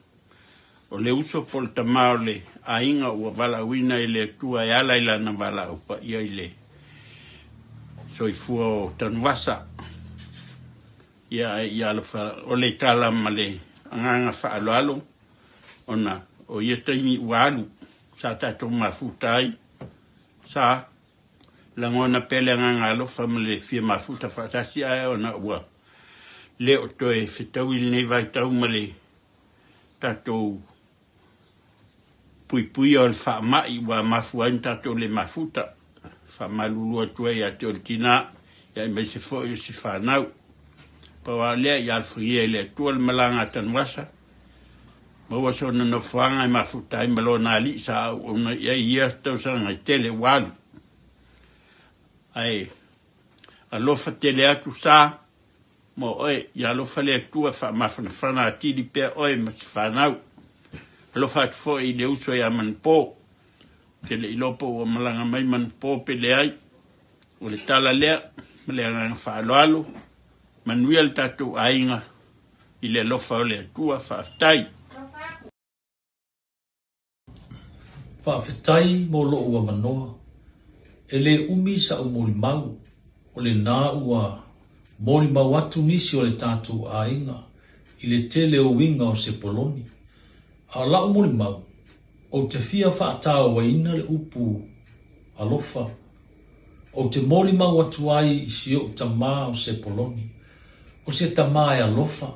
o le uso po o le tama o le aiga ua valaauina e le Atua e ala i lana valaau paia i le soifua o Tanuvasa. Ia ae ia alofa o le tala ma le agaga faaaloalo ona o ia taimi ua alu sa tatou mafuta ai sa Lagona pea le agaga alofa ma le fia mafuta faatasi ae ona ua le o toe fetaui lenei vaitau ma le tatou puipuia o le faamai ua mafua ai ona tatou le mafuta. Faamalulu atu ai ia te oe le tina, aemaise foi o si fanau. Pau lava o lea, ia alofagia e le Atua le malaga a Tanuvasa, maua sona nofoaga e mafuta ai ma lona alii sa auauna i ai i ia tausaga e tele ua alu. Ae alofa tele atu sa mo oe, ia alofa le Atua e faamafanafana atili pea oe ma si fanau. Alofa atu foi i le uso ia Manupo. Ou te le iloa po ua malaga mai Manupo pe leai. O le tala lea ma le agaga faaaloalo. Manuia le tatou aiga i le alofa o le Atua. Faafetai. Faafetai mo lou avanoa. E le umi sa'u molimau, o lena ua molimau atu nisi o le tatou aiga i le tele o uiga o Sepoloni. A o la'u molimau, ou te fia faataoaina le upu alofa. Ou te molimau atu ai i si o'u tamā o Sepoloni, o se tamā e alofa.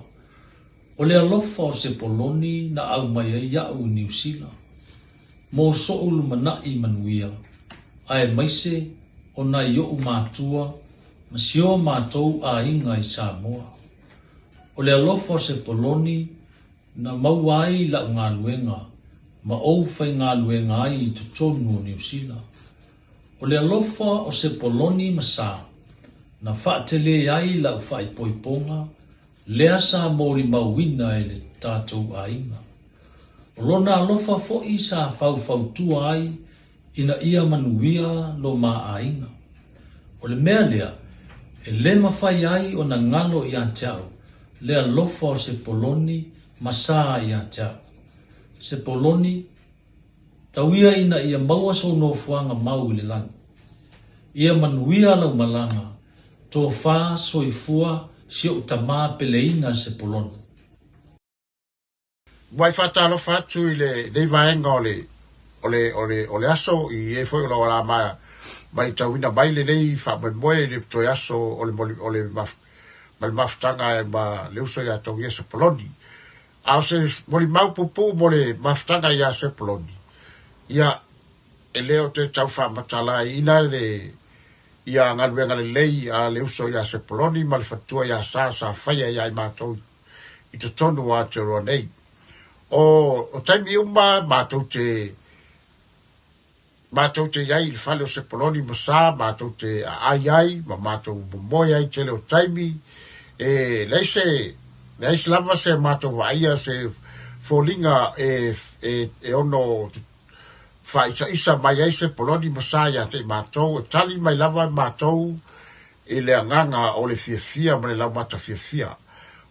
O le alofa o Sepoloni na aumai ai iaʻu i Niu Sila, mo soʻu lumanaʻi manuia, aemaise o nai oʻu mātua ma si o mātou ʻāiga i Samoa. O le alofa o Sepoloni na maua ai laʻu galuega ma ou faigaluega ai i totonu o Niu Sila. O le alofa o Sepoloni ma Sa na faatelē ai laʻu faaipoipoga lea sa molimauina e le tatou aiga. O lona alofa foi sa faufautua ai ina ia manuia lo ma aiga. O le mea lea e le mafai ai ona galo ia te au le alofa o Sepoloni ma Sa ia te au. Sepoloni, tau ia ina ia maua sou nofoaga mau i le lagi. Ia manuia lau malaga Tofa soifua si ou tama peleina Sepoloni. Ua i faatalofa atu i lenei vaega o le, o le, o le, o le aso i e foi o lo o ala ma, matauina mai lenei faamoemoe i le toe aso o le, o le, ma le mafutaga ma le uso ia Togia Sepoloni. A o se molimau puupuu mo le mafutaga ia Sepoloni, ia, e le o te tau faamatalaina le, ia galuega lelei a le uso ia Sepoloni ma le faletua ia Sa sa faia ia i matou i totonu o Aotearoa nei. O, o taimi uma matou te, matou te i ai i le fale o Sepoloni ma Sa, matou te aai ai ma matou momoe ai tele o taimi, e leai se, leai lava se matou vaaia se foliga e, e, e ono Faa'isaʻisa mai ai Sepoloni ma Sa ia te i matou, e tali mai lava matou i le agaga o le fiafia ma le laumata fiafia.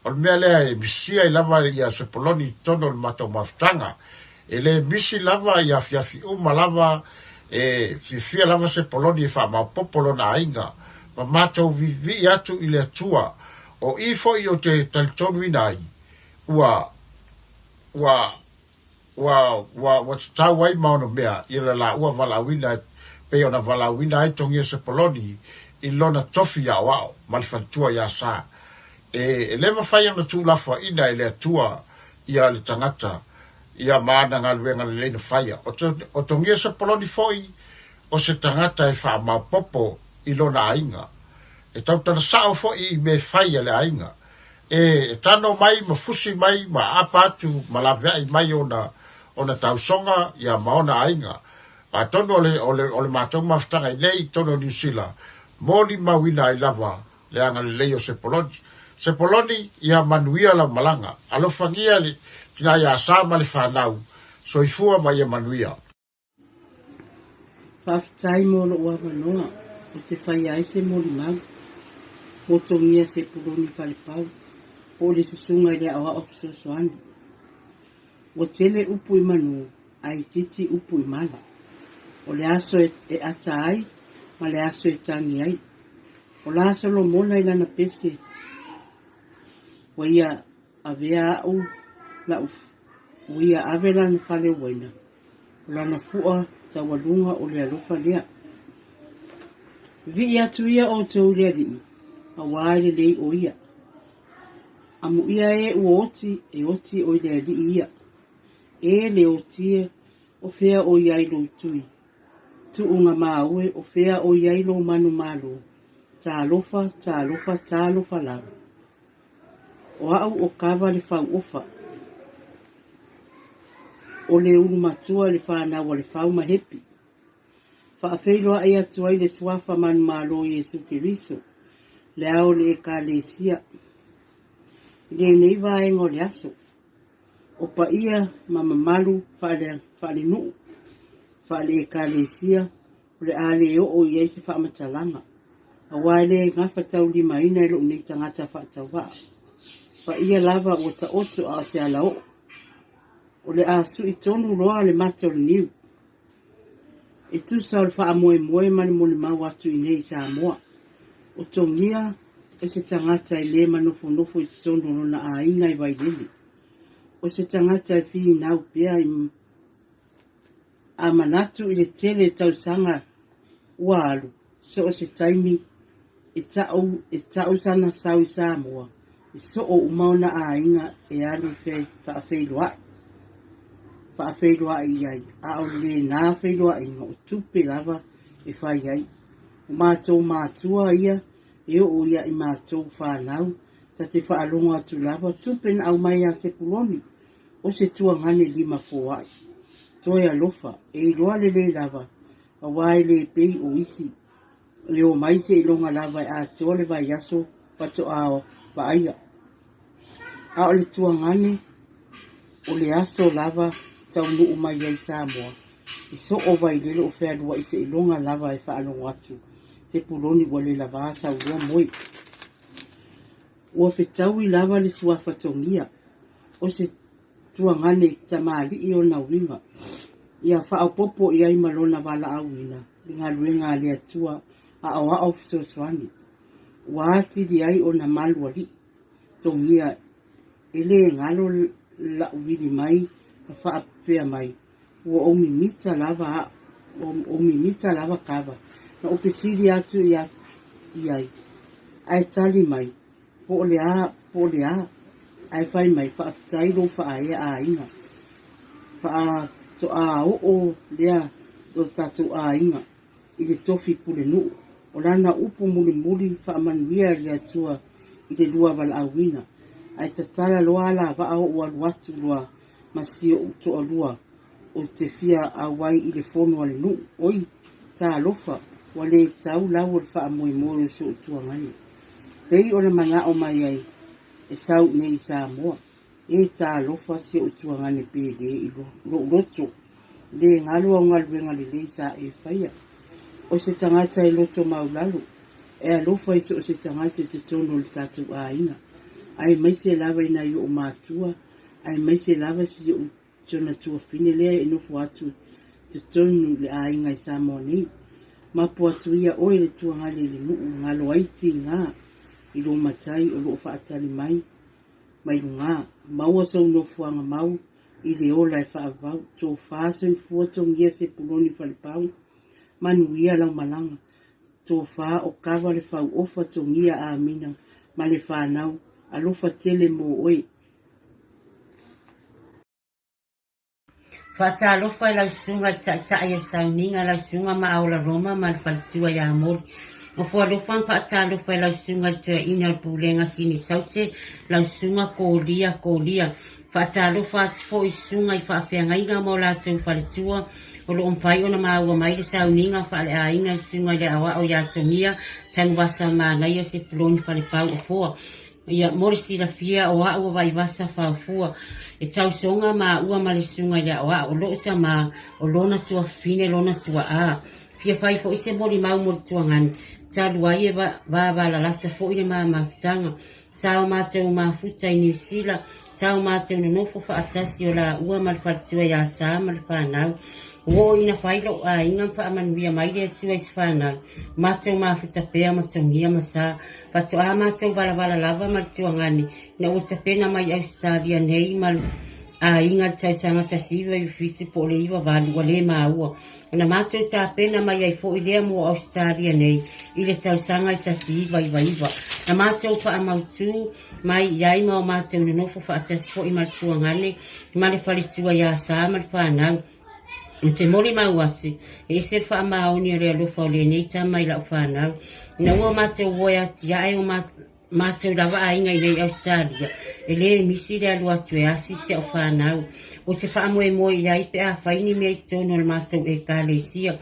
O le mea lea e misi ai lava ia Sepoloni i totonu o le matou mafutaga. E le misi lava i afiafi uma lava, e fiafia lava Sepoloni e faamaopoopo lona aiga ma matou viivii atu i le Atua. O i foi ou te talitonuina ai, ua, ua. Ua, ua, ua tatau ai ma ona mea i le laua valaauina e pei ona valaauina ai Togia Sepoloni i lona tofi aoao ma le faletua ia Sa. E, e le mafai ona tuulafoaina e le Atua ia le tagata. ia ma ana galuega lelei na faia. O Togia Sepoloni foi o se tagata e faamaopoopo i lona aiga. E tautala sao foi i mea fai a le aiga. E tano mai ma fusi mai ma aapa atu ma laveai mai ona ona tausoga ia ma ona aiga. Atonu o le, o le, o le matou mafutaga i nei i totonu o Niu Sila, molimauina ai lava le agalelei o Sepoloni. Sepoloni, ia manuia lau malaga. Alofagia le tina ia Sa ma le fanau. Soifua ma ia manuia. Faafetai mo lou avanoa ou te faia ai se molimau mo Togia Sepuloni Falepau po o le Susuga i le Aoao Fesoasoani. Ua tele upu i manu ae itiiti upu i mala. O le aso e ata ai ma le aso e tagi ai. O la Solomona i lana pese, ua ia avea a'u la'u ua ia ave lana fale uaina, o lana fu'a taualuga o le alofa lea. Vivii atu ia outou i le Alii, auā e lelei o ia. Amuia e ua oti, e oti o i le Alii ia. E le oti e, o fea o i ai lou tui? Tuuga māue, o fea o i ai lou manumalo? Talofa, talofa, talofa lava. O a'u o kava le fauofa. O le ulu matua i le fanau a le fau ma Hepi. Faafeiloai atu ai le Suafa manumalo Iesu Keriso, le ao o le Ekalesia. I lenei vaega o le aso, o paia ma mamalu faale-nuu, faale-ekalesia o le a le oo i ai se faamatalaga, aua e le gafataulimaina e lou nei tagata faatauvaa. Paia lava ua taoto a o se alaoo. O le a sui tonu loa le mata o le niu. E tusa o le faamoemoe ma le molimau atu i nei i Samoa, o Togia o se tagata e le manofonofo i totonu o lona aiga i Vailele. O se tagata e finau pea i a manatu i le tele o tausaga ua alu, so o se taimi e ta'u e ta'u sana sau i Samoa, e so'o uma ona aiga e alu e faafeiloai, faafeiloai i ai, a o lena feiloaiga o tupe lava e fai ai. O matou matua ia e oo ia i matou fanau, ta te faalogo atu lava, tupe na aumai ia Sepuloni, o se tuagane limafoa'i. Toe alofa, e iloa lelei lava, auā e le pei o isi e omai seiloga lava e atoa le vaiaso faatoa vaaia. A o le tuagane, o le aso lava taunuu mai ai Samoa, e soo Vailele o fealuai seiloga lava e faalogo atu Sepuloni ua le lavā sauloa moe. Ua fetaui lava le suafa togia, o se tuagane tamalii ona uiga, ia faaopoopo i ai ma lona valaauina i galuega a le Atua aoao fesoasoani, ua atili ai ona malu alii togia e le galo la'u vili mai ma faapefea mai, ua ou mimita lava ou mimita lava kava na ou fesili atu i ai, ae tali mai, Po o le a, po o le a, ae fai mai, faafetai lou faaea aiga. Faatoa oo lea o tatou aiga i le tofi pulenuu. O lana upu mulimuli faamanuia e le Atua i le lua valaauina. Ae tatala loa alavaa ou alu atu loa ma si ou toalua ou te fia auai i le fono a le nuu. Oi, talofa, ua le tau lau o le faamoemoe o si ou tuagane. Pei ona manao mai ai e sau nei i Samoa. E talofa si ou tuagane pele i lou loto. Le galo au galuega lelei sa e faia. O se tagata e loto maulalo, e alofa i so o se tagata i totonu o le tatou aiga, aemaise lava i nai o'u matua, aemaise lava si o'u Si ona tuafine lea e nofo atu i totonu i le aiga i Samoa nei. Mapu atu ia oe le tuagale i le nuu galo ai tiga i lou matai o loo faatali mai mai luga. Maua sou nofoaga mau i le ola e faavavau. Tofa soifua togia Sepuloni Falepau. Manuia lau malaga. Tofa o kava le fau ofa togia Amina ma le fanau. Alofa tele mo oe. Faatalofa i lau susuga i le Taitai o le Sauniga, lau susuga Maaola Roma ma le faletua ia Moli. Ofo alofa ma faatalofa i lau susuga i le Toeaina o le Pulega Sini Saute, lau susuga Kolia Kolia. Faatalofa atu foi i susuga i faafeagaiga ma o latou faletua o lo o mafai ona maua mai le sauniga faaleaiga i le susuga i le Aoao ia Togia Tanuvasa Manaia Sepuloni Falepau Ofoa. Ia, mo le silafia, o a'u o Vaivasa Faofua, e tausoga maua ma le susuga i le aoao, o lo'u tamā, o lona tuafafine lona tua'a. Fia fai foi se molimau mo le tuagane, talu ai e vavalalata foi le ma mafutaga. Sa o matou mafuta i Niu Sila, sa o matou nonofo faatasi o laua ma le faletua iā Sa ma le fanau. Ua oo ina fai lo'u aiga ma faamanuia mai le Atua i se fanau, matou mafuta pea ma Togia ma Sa. Faatoa matou valavala lava ma le tuagane ina ua tapena mai Ausetalia nei ma le aiga i le tausaga 1997 po o le 98 ua le maua. Ona matou tapena mai ai foi lea mo Ausetalia nei i le tausaga 1999. Na matou faamautu mai i ai ma o matou nonofo faatasi foi ma le tuagane ma le faletua iā Sa ma le fanau. Ou te molimau atu, e ese le faamaoni o le alofa o lenei tama i lau fanau. Ina ua matou oe atiae o matou lava aiga i nei Ausetalia, e le misi le alu atu e asi si au fanau. Ou te faamoemoe i ai pe a fai ni mea i totonu o le matou Ekalesia.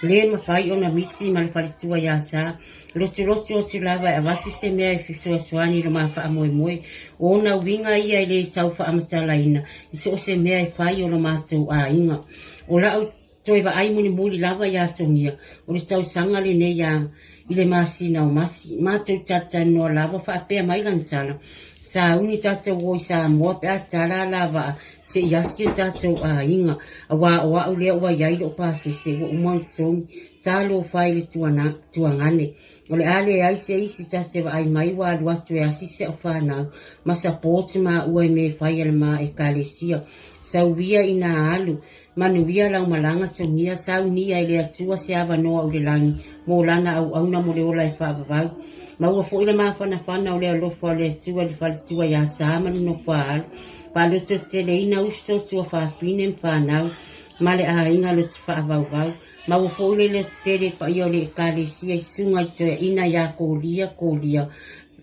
Le mafai ona misi ma le faletua iā Sa. Lotulotu atu lava e avatu se mea e fesoasoani i lo ma faamoemoe. O ona uiga ia e le tau faamatalaina i so o se mea e fai o lo matou aiga. O la'u toe vaai mulimuli lava iā Togia, o le tausaga lenei a i le masina o Mati. Matou talatalanoa lava faapea mai lana tala, Sauni tatou o i Samoa pe a tala alavaa se i asi o tatou aiga, auā o a'u lea ua i ai lo'u pasese ua uma ona totogi. Talofa i le tuagane. O le a leai se isi ta te vaai mai ua alu atu e asi si au fanau ma support maua i mea e fai a le ma Ekalesia. Sauia ina alu, manuia lau malaga togia, saunia e le Atua se avanoa o le lagi mo lana auauna mo le ola e faavavau. Maua foi le mafanafana o le alofa o le Atua i le faletua ia Sa ma le nofo-a-alo. Faalototeleina uso, tuafafine ma fanau ma le aiga loto faavauvau. Maua foi le lototele paia o le Ekalesia i susuga i toeaina ia Kolia, Kolia,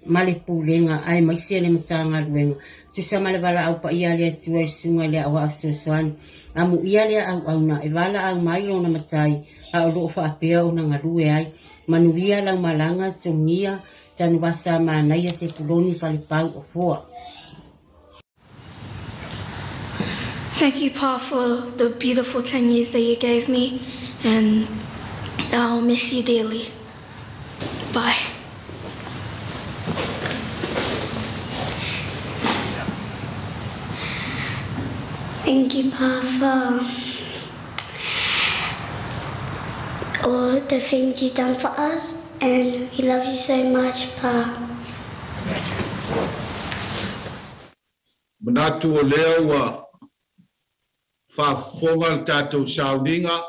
ma le Pulega aemaise le Matagaluega. Tusa ma le valaau paia a le Atua i susuga i le Aoao Fesoasoani. Amuia lea auauna e valaau mai lona Matai a o lo o faapea ona galue ai. Manuia lau malaga, Togia, Tanuvasa, Manaia, Sepuloni, Falepau, Ofoa. Thank you, Pa, for the beautiful 10 years that you gave me, and I'll miss you dearly. Bye. Thank you, Pa, for all the things you've done for us, and we love you so much, Pa. Manatu o lea ua faafofoga le tatou sauniga,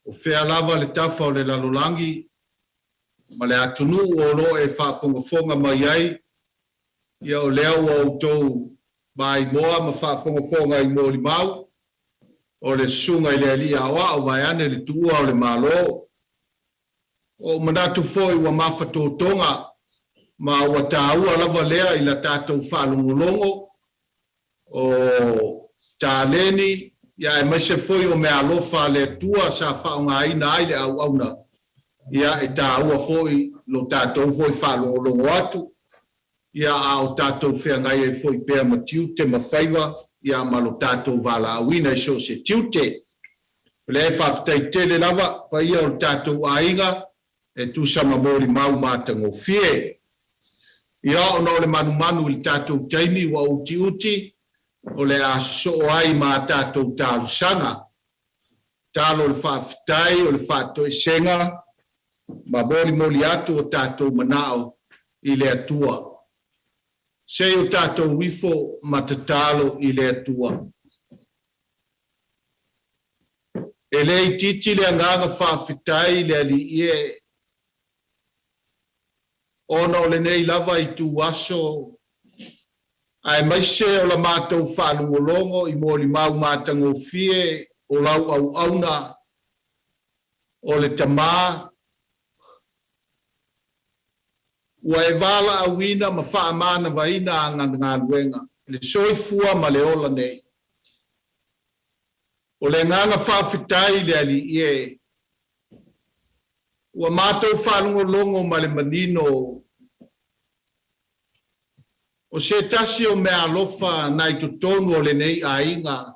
o fea lava le tafa o le lalolagi ma le atunuu o lo o e faafogafoga mai ai, ia o lea ua outou maimoa ma faafogafoga i molimau o le Susuga i le Alii Aoao vaeane le tuua o le Malo. Ua ou manatu foi ua mafatotoga ma ua taua lava lea i la tatou faalogologo o taleni ia aemaise foi o meaalofa a le Atua sa faaaogaina ai le auauna, ia e taua foi lo tatou foi faalogologo atu ia a o tatou feagai ai foi pea ma tiute ma faiva ia ma lo tatou valaauina i so o se tiute. O lea e faafetai tele lava paia o le tatou aiga e tusa ma molimau matagofie. Ia ona o le manumanu i le tatou taimi ua utiuti o le a sosoo ai ma a tatou talosaga. Talo o le faafetai o le faatoesega ma molimoli atu o tatou manao i le Atua. Se i o tatou ifo ma tatalo i le Atua. E le itiiti le agaga faafetai i le Alii e, ona o lenei lava itu aso. Aemaise o la matou faalogologo i molimau matagofie o lau auauna o le Tama, ua e valaauina ma faamanavaina ana galuega i le soifua ma le ola nei. O le agaga faafetai i le Alii e, ua matou faalogologo ma le manino o se tasi o meaalofa nai totonu o lenei aiga,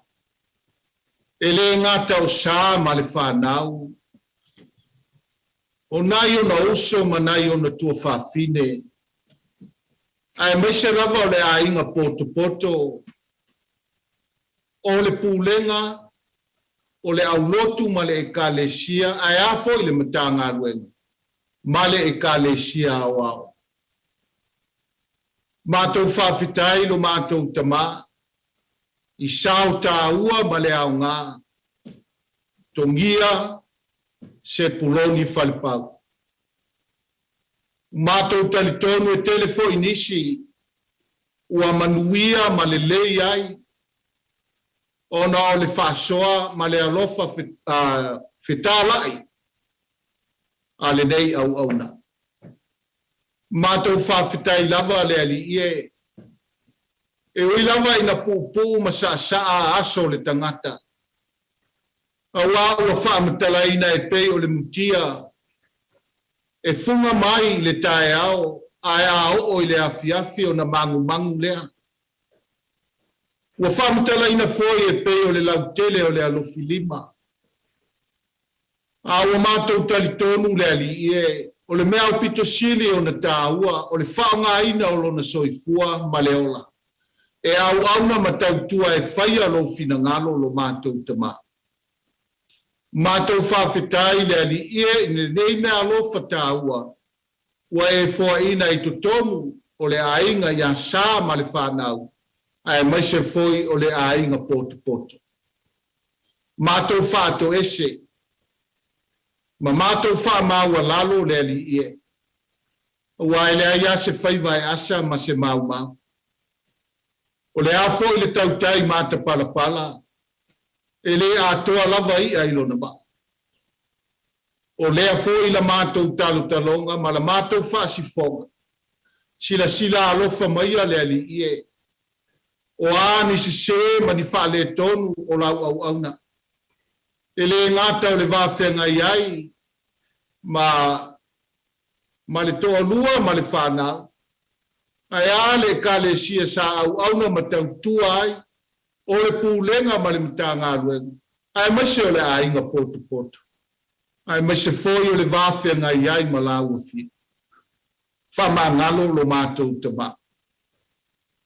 e le gata o Sa ma le fanau, o nai ona uso ma nai ona tuafafine, aemaise lava o le aiga potopoto, o le pulega, o le aulotu ma le Ekalesia, ae a foi le Matagaluega ma le Ekalesia Aoao. Matou faafetai lo matou Tama i sao taua ma le aoga, Togia Sepuloni Falepau. Matou talitonu e tele foi nisi ua manuia ma lelei ai ona o le faasoa ma le alofa fetalai a lenei auauna. Matou faafetai lava le Alii e, e ui lava ina puupuu ma saasaa aso o le tagata, aua ua faamatalaina e pei o le mutia e fuga mai i le taeao ae a oo i le afiafi ona magumagu lea. Ua faamatalaina foi e pei o le lautele o le alofilima. A ua matou talitonu le Alii e, o le mea aupito sili ona taua o le faaaogaina o lona soifua ma le ola, e auauna ma tautua e faia lou finagalo lo matou Tama. Matou faafetai le Alii e i lenei mea alofa taua ua e foaina i totonu o le aiga ia Sa ma le fanau, aemaise foi o le aiga potopoto. Matou faatoese, ma matou faamaualalo le Alii e, aua e leai lava se faiva e asa ma se maumau. O le a foi le tautai matapalapala, e le atoa lava i'a i lona vaa. O lea foi la matou talotaloga ma la matou faasifoga, silasila alofa maia le Alii e, O a ni sesē ma ni faaletonu o lau auauna, e le gata o le va feagai ai ma ma le toalua ma le fanau, ae a le Ekalesia sa auauna ma tautua ai, o le Pulega ma le Matagaluega, aemaise o le aiga potopoto, aemaise foi o le va feagai ai ma lāua fia. Faamagalo lo matou Tama.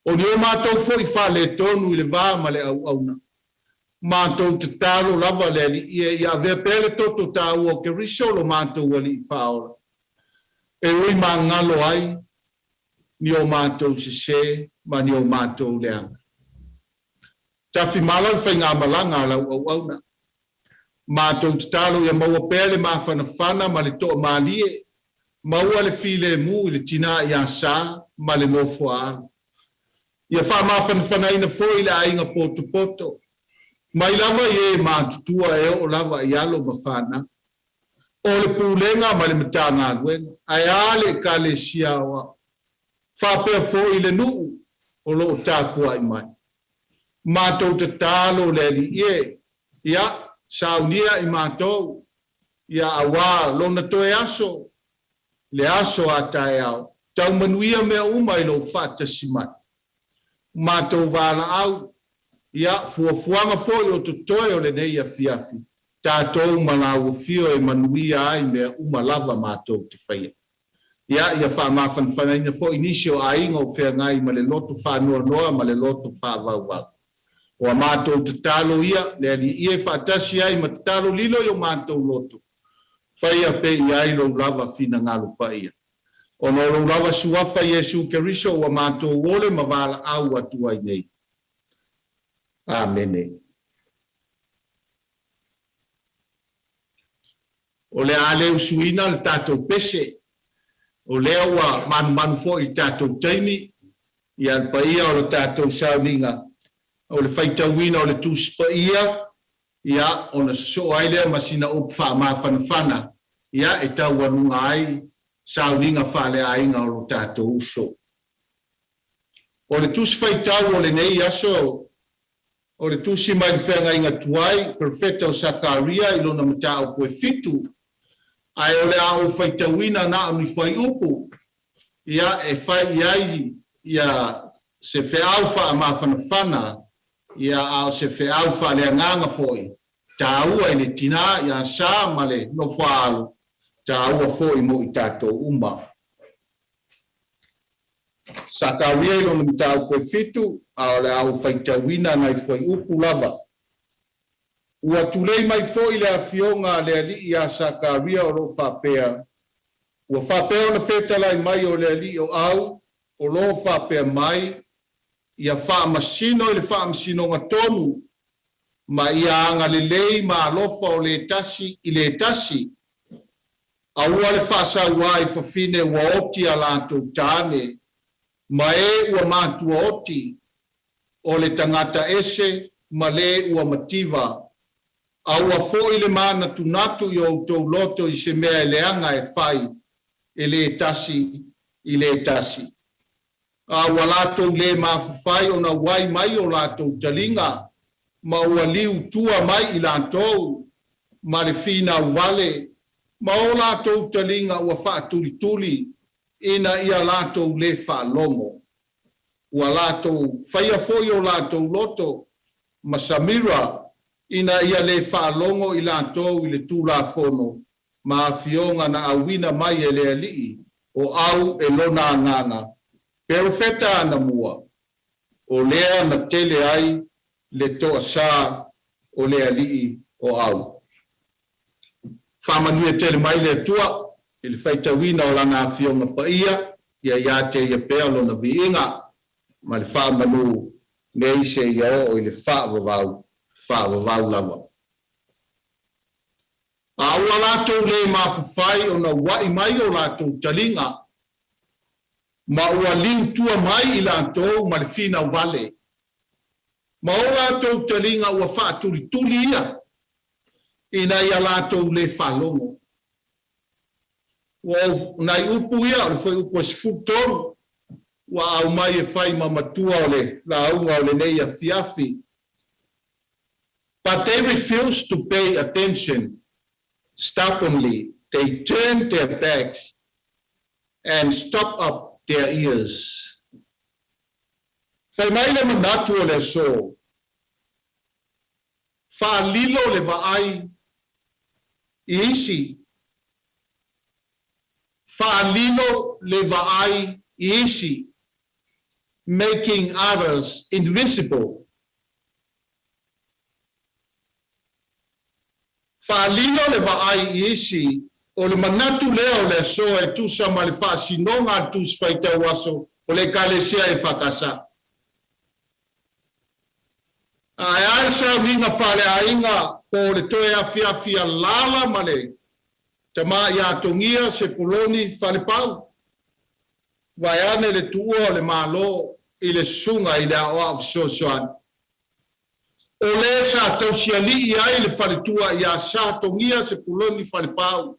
O ni o matou foi faaletonu i le va ma le auauna. Matou tatalo lava le Alii e ia avea pea le toto taua o Keriso lo matou Alii Faaola, e ui magalo ai ni o matou sese ma ni o matou leaga. Tafimala le faigamalaga a lau auauna. Matou tatalo ia maua pea le mafanafana ma le toamalie, maua le filemu i le tina ia Sa ma le nofo a alo. Ia faamafanafanaina foi le aiga potopoto, mai lava i e matutua e oo lava i alo ma fanau. O le Pulega ma le Matagaluega, ae a le Ekalesia Aoao, faapea foi le nuu o lo o tapuai mai. Matou tatalo le Alii e, ia, saunia i matou, ia auā Lona toe aso, le aso a taeao, tau manuia mea uma i lou faatasi mai. Matou valaau, ia, fuafuaga foi o totoe o lenei afiafi, tatou ma lauafio e manuia ai mea uma lava matou te faia. Ia, ia faamafanafanaina foi nisi o aiga o feagai ma le loto faanoanoa ma le loto faavauvau. O a matou tatalo ia, le Alii e faatasi ai ma tatalo lilo i o matou loto, faia pe i ai lou lava finagalo paia. Ona o lou lava Suafa Iesu Keriso ua matou ole ma valaau atu ai nei. Amene. O le a le usuina le tatou pese, o lea ua manumanu foi i le tatou taimi. Ia, le paia o le tatou sauniga, o le faitauina o le Tusi Paia, ia, ona sosoo ai lea ma sina upu faamafanafana, ia, e taualuga ai sauniga faaleaiga o lo tatou uso. O le Tusi Faitau o lenei aso, o le tusi mai le feagaiga tuai, Perofeta o Sakaria i lona mataupu e fitu, ae o le a ou faitauina na o ni fuaiupu, ia, e fai i ai ia se feau faamafanafana, ia, a o se feau faaleagaga foi, taua i le tinā ia Sa ma le nofoaalo, taua foi mo i tatou uma. Sakaria i lona mataupu e fitu, a o le a ou faitauina nai fuaiupu lava. Ua tulei mai foi le afioga a le alii ia Sakaria o lo o faapea, Ua faapea ona fetalai mai o le alii o au o lo o faapea mai, ia faamasino i le faamasinoga tonu, ma ia agalelei ma alofa o le tasi i le tasi, Aua le faasauā i fafine ua oti a latou tāne, ma e ua matua oti, o le tagata ese ma le ua mativa. Aua foi le mānatunatu i o outou loto i se mea e leaga e fai e le tasi i le tasi. A ua latou lē mafafai ona uai mai o latou taliga, ma ua liu tua mai i latou, ma le finau vale, ma o latou taliga ua faatulituli, ina ia latou lē faalogo. Ua latou faia foi o latou loto ma Samira, ina ia lē faalogo i latou i le Tulafono ma afioga na auina mai e le Alii o au e lona agaga, perofeta anamua, o lea na tele ai le toasā o le Alii o au. Faamanuia tele mai le Atua i le faitauina o Lana Afioga Paia, ia ia te Ia pea Lona viiga ma le faamanu nei seia oo i le faavavau, faavavau lava. A ua latou lē mafafai ona uaʻi mai o latou taliga, ma ua liu tua mai i latou ma le finau vale, ma o latou taliga ua faatulituli ia, ina ia latou lē faalogo. Ua o nai upu ia, o le fuaiupu e 13, ua aumai e fai ma matua o le lauga o lenei afiafi. But they refused to pay attention stubbornly, they turned their backs and stopped up their ears. Fai mai le manatu o le aso, faalilo le vaai i isi, faalilo le vaai i isi, making others invisible. Faalilo le vaai i isi, o le manatu lea o le aso e tusa ma le faasinoga a le Tusi Faitau Aso o le Ekalesia EFKS. Ae a le sauniga faaleaiga po o le toe afiafi alaala ma le tama ia Togia Sepuloni Falepau, vaeane le tuua o le Malo i le susuga i le aoao fesoasoani. O le sa tausialii ai le faletua ia Sa Togia Sepuloni Falepau.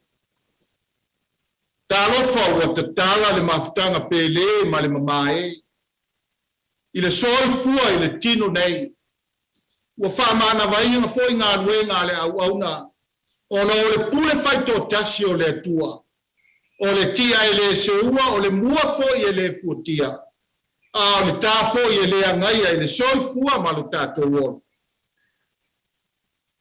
Talofa ua tatala le mafutaga pele ma le mamae i le soifua i le tino nei. Ua faamanavaina foi galuega a le auauna ona o le pule faitoatasi o le Atua. O le tia e le seua, o le mua foi e le fuatia, a o le tā foi e le agaia i le soifua ma lo tatou ola.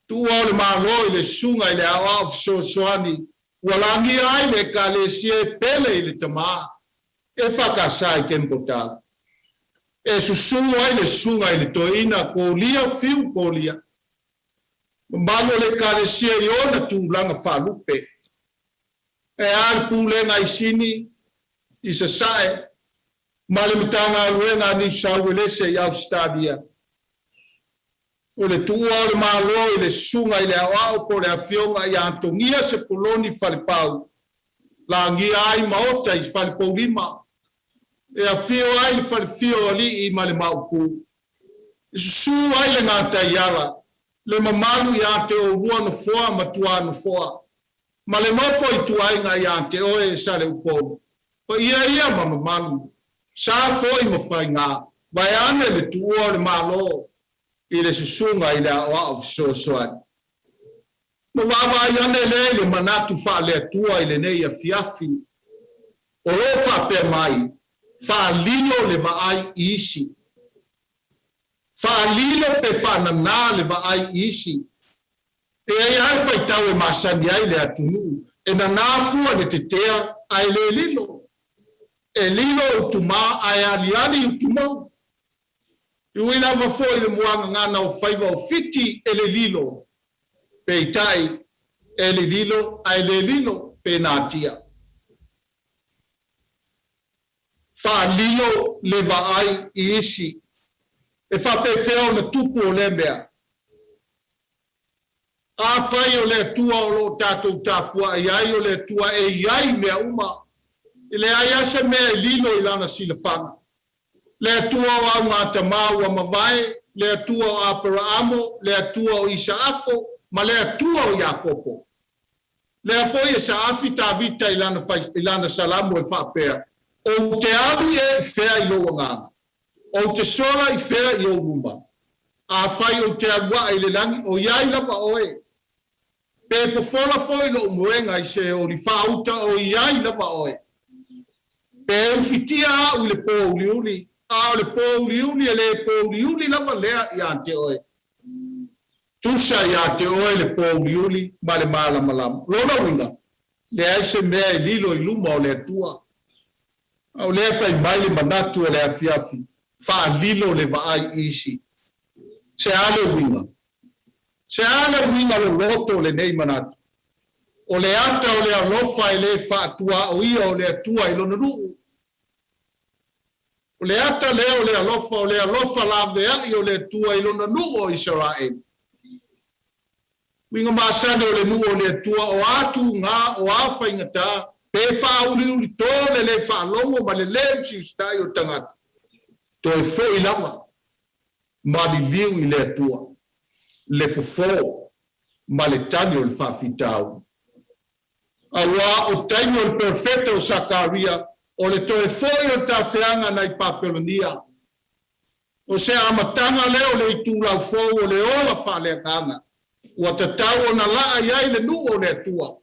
Tuua o le Malo i le susuga i le aoao fesoasoani ua lagia ai le Ekalesia e pele i le Tama EFKS i Campbelltown. E susū ai le susuga i le toeaina Kolia Fiu Kolia, mamalu o le Ekalesia i ona tulaga faalupe. E a le Pulega i Sini, i Sasae, ma le Matagaluega a Niu Sauelese i Ausetalia. O le tuua o le Malo i le Susuga i le Aoao po o le Afioga ia Antonia Sepuloni Falepau, lagia ai maota i Falepoulima. E afio ai le falefia o alii ma le Maopu. E susū ai le gataiala, le mamalu ia te oulua nofoa ma tuanofoa, ma le nofo ituaiga ia te oe e Saleupolu. Paia ia ma mamalu, sa foi ma faiga, vaeane le tuua o le Malo i le susuga i le aoao fesoasoani. Na vaavaai ane lea i le manatu faale-Atua i lenei afiafi, o lo o faapea mai, Faalilo le vaai i isi. Faalilo pe faananā le vaai i isi. E ai lava le faitau e masani ai le atunuu, e nanā fua le tetea ae le lilo. E lilo utumā ae aliali utumau. E ui lava foi i le muagagana o faiva o Fiti e le lilo, peitai, e lililo ae le lilo pe natia. Faalilo le vaai i isi. E faapefea ona tupu o lea mea? Afai o le Atua o lo o tatou tapuai ai, o le Atua e i ai mea uma, e leai lava se mea e lilo i Lana silafaga. Le Atua o augatama ua mavae, le Atua o Aperaamo, le Atua o Isaako, ma le Atua o Iakopo. Lea foi e saafi Tavita i lana, i lana salamo e faapea, Ou te alu ea i fea i lou agaga? Ou te sola i fea i ou luma? Afai ou te alu ae i le lagi, o i ai lava oe. Pe fofola foi lou moega i Seoli, faauta o i ai lava oe. Pe ufitia au i le pōuliuli, a o le pōuliuli e le pōuliuli lava lea ia te oe. Tusa ia te oe le pōuliuli ma le malamalama. Lona uiga, leai se mea e lilo i luma o le Atua. A o lea e fai mai le manatu o le afiafi, faalilo le vaai i isi. Se a le uiga? Se a le uiga loloto o lenei manatu? O le ata o le alofa e le faatuaoia o le Atua i Lona nuu. O le ata lea o le alofa, o le alofa laveai o le Atua i Lona nuu o Isaraelu. Uiga masani o le nuu o le Atua, o a tugā, o a faigata, pe faauliulito le le faalogo ma le le usiusitai o tagata, toe foi lava maliliu i le Atua, le fofo ma le tali o le faafitauli. Auā o taimi o le perofeta o Sakaria, o le toe foi o le tafeaga nai Papelonia. O se amataga lea o le itulau fou o le ola faaleagaga, ua tatau ona laa i ai le nuu o le Atua.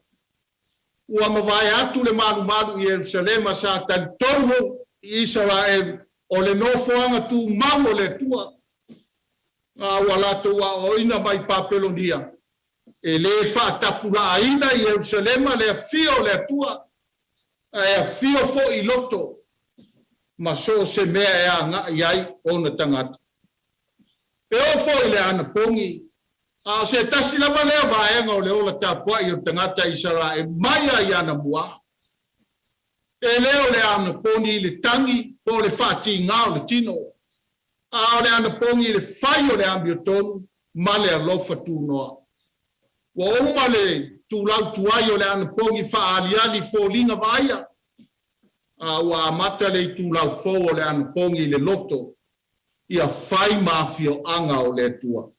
Ua mavae atu le malumalu i Ierusalema sa talitonu i Isaraelu o le nofoaga tumau o le Atua, a ua latou aoaoina mai Papelonia, e le faatapulaaina i Ierusalema le afio o le Atua, ae afio foi i loto ma so o se mea e agai ai ona tagata. E oo foi i le anapogi, a o se tasi lava lea vaega o le ola tapuai o le tagata Isaraelu mai lava i ana muaa. E le o le anapogi i le tagi po o le faatigā o le tino, a o le anapogi i le fai o le amiotonu ma le alofa tunoa. Ua uma le tulau tuai o le anapogi faaaliali foliga vaaia, a ua amata le itulau fou o le anapogi i le loto ia fai ma afioaga o le Atua.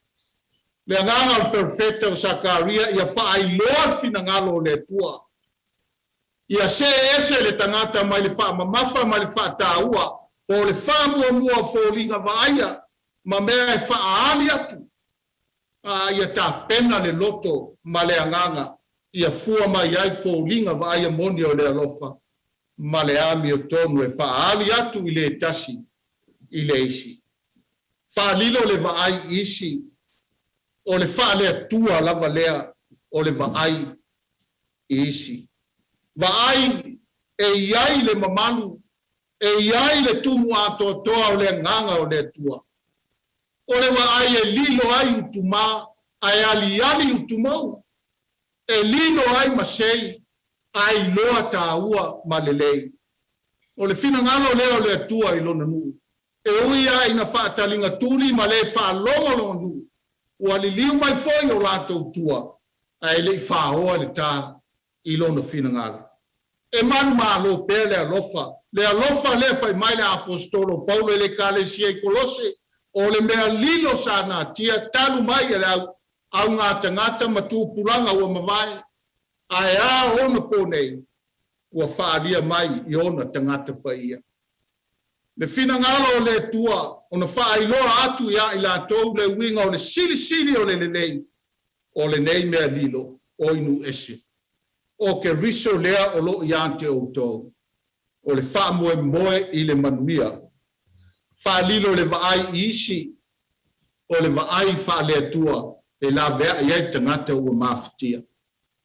Le agaga o le perofeta o Sakaria ia faailoa le finagalo o le Atua. Ia see ese le tagata mai le faamamafa ma le faataua po o le faamuamua o foliga vaaia ma mea e faaali atu, a ia tapena le loto ma le agaga ia fua mai ai foliga vaaia moni o le alofa ma le amiotonu e faaali atu i le tasi i le isi. Faalilo le vaai i isi, o le faale-Atua lava lea o le vaai i isi. Vaai e i ai le mamalu, e i ai le tumu atoatoa o le agaga o le Atua. O le vaai e lilo ai utumā ae aliali utumau, e lilo ai masei ae iloa tāua ma lelei. O le finagalo lea o le Atua i Lona nuu. E ui lava ina faataliga tuli ma le faalogo Lona nuu, ua liliu mai foi o latou tua, ae le i faoa le ta i Lona finagalo. E manumalo pea le alofa, le alofa lea fai mai le Aposetolo o Paulo i le Ekalesia i Kolose, o le mea lilo sa natia talu mai e le au augatagata ma tupulaga ua mavae, ae a ona po nei, ua faaalia mai i ona tagata paia. Le finagalo o le Atua ona faailoa atu iā i latou le uiga o le silisili o le lelei o lenei mea lilo o inu ese. O Keriso lea o lo o iā te outou, o le faamoemoe i le manuia. Faalilo le vaai i isi, o le vaai faale-Atua e laveai ai le tagata ua mafatia.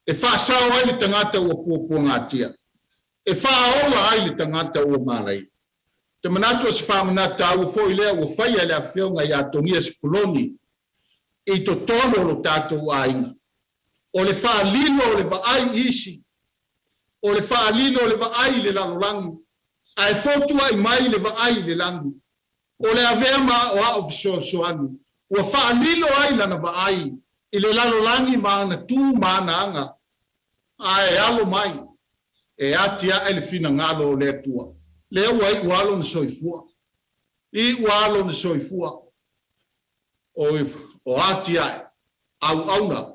E faasao ai le tagata ua puapuagatia. E faaola ai le tagata ua malaia. Ou te manatu o se faamanatu taua foi lea ua faia e le Afioga ia Togia Sepuloni i totonu o lo tatou aiga. O le faalilo o le vaai i isi, o le faalilo o le vaai i le lalolagi, ae fotuai mai le vaai i le lagi. O le avea ma aoao fesoasoani ua faalilo ai lana vaai i le lalolagi ma ana tu ma ana aga, ae alo mai e atiae le finagalo o le Atua. Lea ua iu lava lona soifua. Iu lava lona soifua o, o atiae, auauna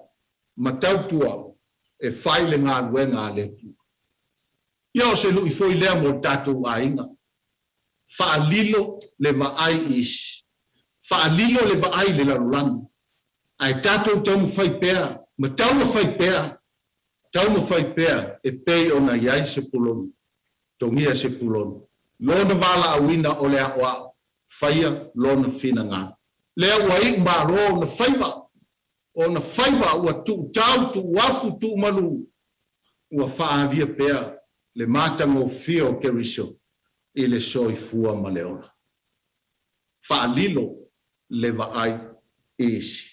ma tautua e fai le galuega a le Atua. Ia o se lui foi lea mo le tatou aiga. Faalilo le vaai i isi. Faalilo le vaai i le lalolagi. Ae tatou taumafai pea ma taumafai pea, taumafai pea e pei ona i ai Sepuloni. Togia Sepuloni. Lona valaauina o le aoao, faia lona finagalo. Lea ua iu malo ona faiva, ona faiva ua tuutau, tuuafu, tuumalu, ua faaalia pea le matagofie o Keriso i le soifua ma le ola. Faalilo le vaai i isi.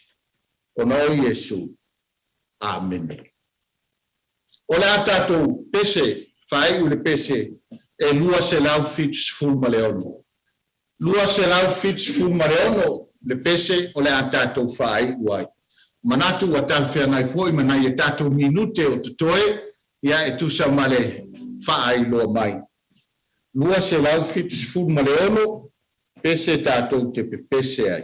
Ona o Iesu. Amene. O le a tatou pese, faaiu le pese e 276. 276 le pese o le a tatou faaiu ai. Manatu ua talafeagai foi ma nai a tatou minute o totoe, ia e tusa ma le faailoa mai. 276 pese tatou te pepese ai.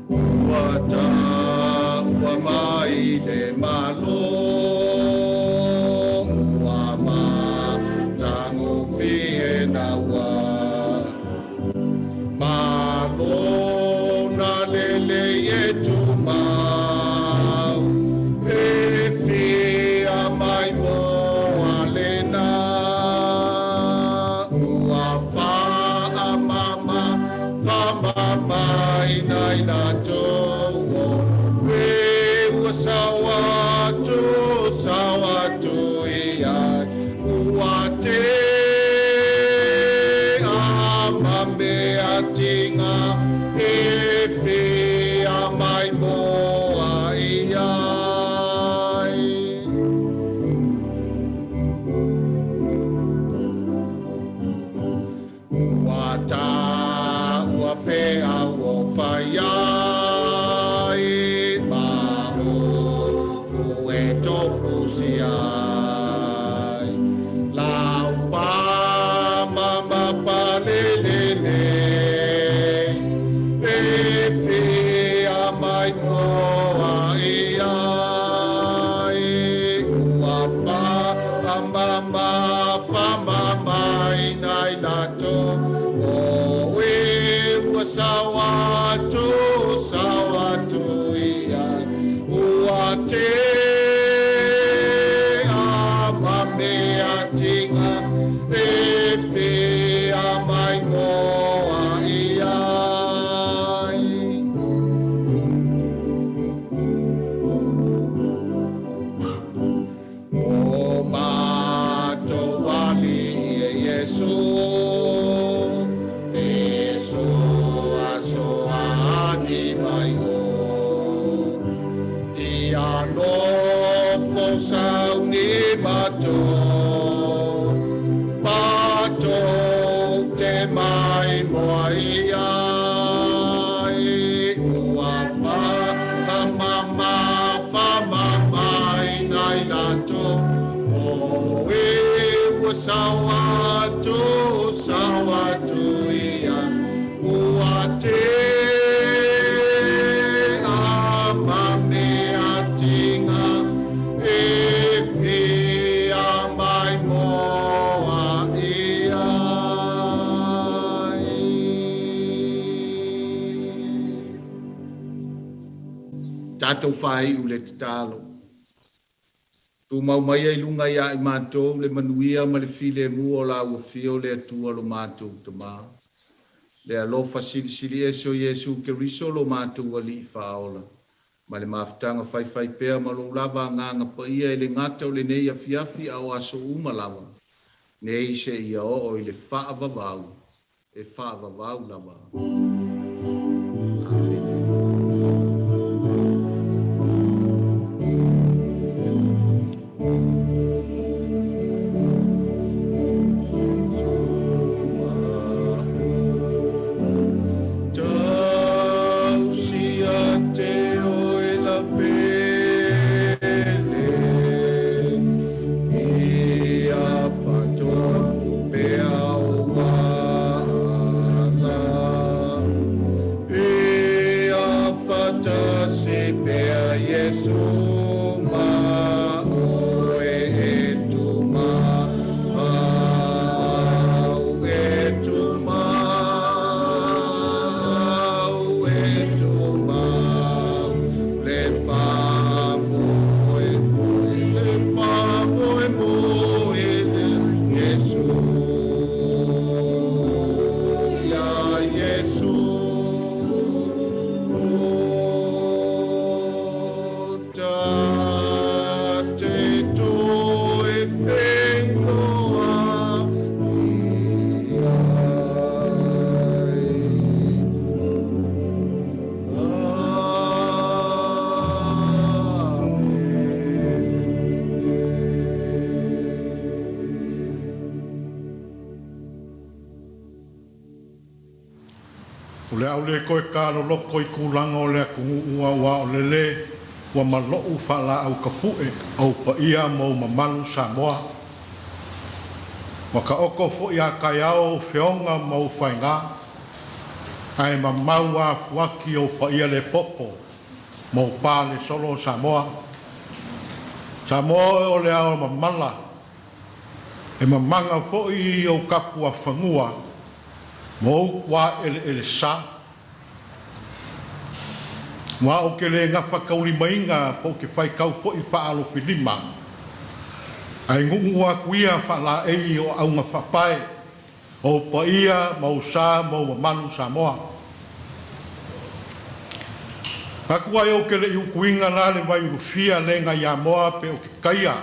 Ua taua mai le Malo, ua matagofie naua. Malo na lelei e tumau, e fia mai moa lena. Ua faamama faamamaina i latou o e ua sao atu, sao atu i ai. Ua tea ma mea tiga e fia mai moa i ai. Ua taua feau o fai ai ma ufu e tofusi ai. Laupa ma mapalelele e fia mai moa i ai. Ua faamama faamamaina i latou o e ua sao atu, sao atu i ai. Ua tea ma mea tiga e fia mai moa i ai. O matou Alii e Iesu, fesoasoani. Tatou faaiu le tatalo. Tumau maia i luga ia i matou le manuia ma le filemu o Lau Afio le Atua lo matou Tama, le alofa silisili ese o Iesu Keriso lo matou Alii Faaola, ma le mafutaga faifaipea ma Lou lava Agaga Paia e le gata o lenei afiafi a o aso uma lava, nei seia oo i le faavavau e faavavau lava. Amene. Tausia te oe la pele, Ia whatopu pea o maala, Ia whatasi pea Iesu ma oe e tumau, e tumau, e tumau le faamoemoe, le faamoemoe le Iesu, ia Iesu. Ta te toe whenua i ai. O le a ou le toe kaloloko i tulaga o le atunuu aua o lele ua malo'u faalaau tapu'e ou paia ma ou mamalu Samoa. Ua taoto foi a taeao ou feoga ma ou faigā, ae mamau afuati ou paia le popo ma ou pa le solo o Samoa. Samoa oe o le ao mamala, e mamaga foi i ou tapuafanua ma ou tuaeleele sa. Aua ou te le gafataulimaina po o te faitau foi faalofilima, ae nuunuu atu ia faalaei o auga faapae, o ou paia ma ou sa ma ou mamalu Samoa. Atu ai ou te le i utuina la le vaiulufia lega i Amoa pe o te taia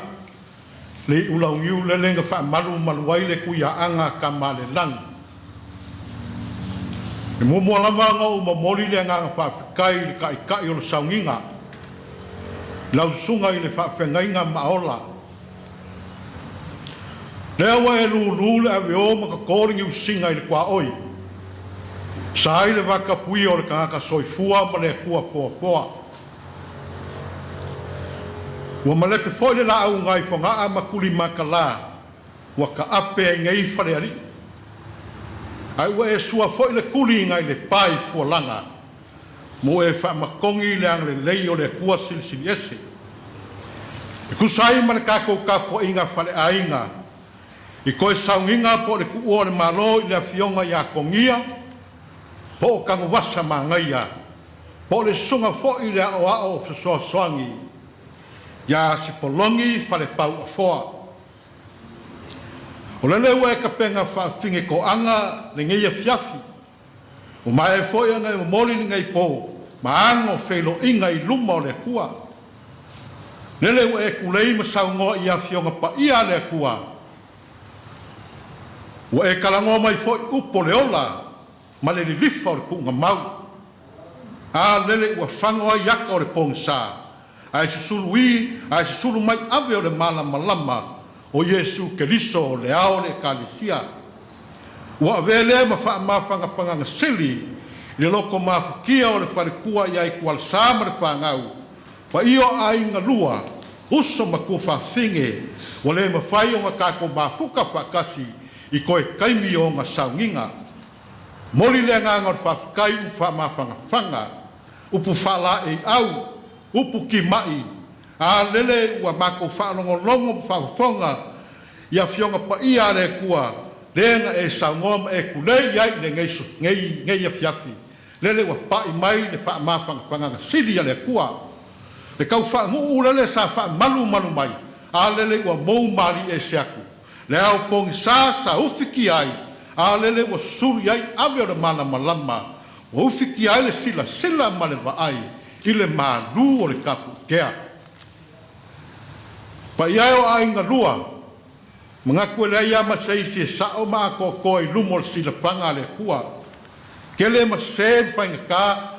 le iu launiu lele na faamalu malu ai le tuiaaga a Tama-a-le-lagi. E muamua lava ona ou momoli le agaga faafetai i le Taitai o le Sauniga, i lau Susuga i le Faafeagaiga Maaola. Lea ua e lulu le aveo ma toto le niusiga i le tuaoi, sa ai le vatapuia o le tagata soifua ma le Atua foafoa. Ua malepe foi le laau nai Fogaa ma Tulimatalā ua taape ai nei falealii. Ae ua e sua foi le tuli nai Lepa i Fualaga mo e faamatogi le agalelei o le Atua Silisili Ese. E tusa ai ma le tatou tapuaiga faleaiga i toe sauniga po o le tuua o le Malo i le Afioga ia Togia po o Tanuvasa Magaia po o le susuga foi i le aoao fesoasoani ia Sipologi Falepau Afoa. O lele ua e tapena faafine toaga lenei afiafi, ua maea foi ona e momoli lenei po ma ago feiloaiga i luma o le Atua. Lele ua e tulei ma saunoa i Afioga Paia a le Atua, ua e talanoa mai foi upu o le ola ma le lilifa o le tuugamau. A lele ua fago ai ata o le pogisa, ae susulu i, ae susulu mai ave o le malamalama o Iesu Keriso le ao o le Ekalesia. Ua avea lea ma faamafagafagaga sili i le loko mafukia o le faletua ia Itualasa ma le fanau, paia o aiga lua, uso ma tuafafine, ua le mafai ona tatou mafuta faatasi i toe taimi o ona sauniga. Moli le agaga o le faafetai upu faamafagafaga, upu faalaeiau, upu timai, a lele ua matou faalogologo ma faafofoga i Afioga Paia a le Atua, lea na e saunoa ma e tulei ai i lenei nei afiafi, lele ua pai mai le faamafagafagaga sili a le Atua. Le kau faaguu lele sa faamalumalu mai, a lele ua mou malie ese aku. Le ao pogisa sa ufikia ai, a lele ua susulu i ai ave o le malamalama, ua ufikia ai le silasila ma le vaai i le malu o le Tapuitea. Paia e o aiga lua, manatu e leai lava ma se isi e sa'o ma atoatoa i luma o le silafaga a le Atua. Tele ma sese ma faigata,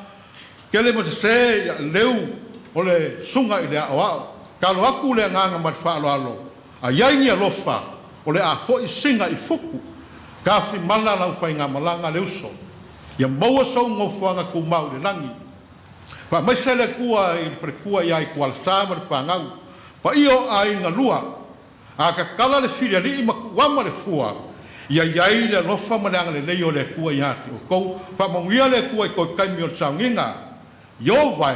tele ma sese ia leu o le susuga i le aoao. Talo atu le agaga ma le faaaloalo, a i ai ni alofa, o le a fo'i siga i futu. Tafimala lau faigamalaga le uso, ia maua sou nofoaga tumau i le lagi. Faamaise le Atua i le faletua ia Itualasa ma le fanau, paia o aiga lua, a tatala le filialii ma tuuama le fua, ia i ai le alofa ma le agalelei o le Atua ia te outou. Faamanuia le Atua i toe taimi o le sauniga, Ieova e,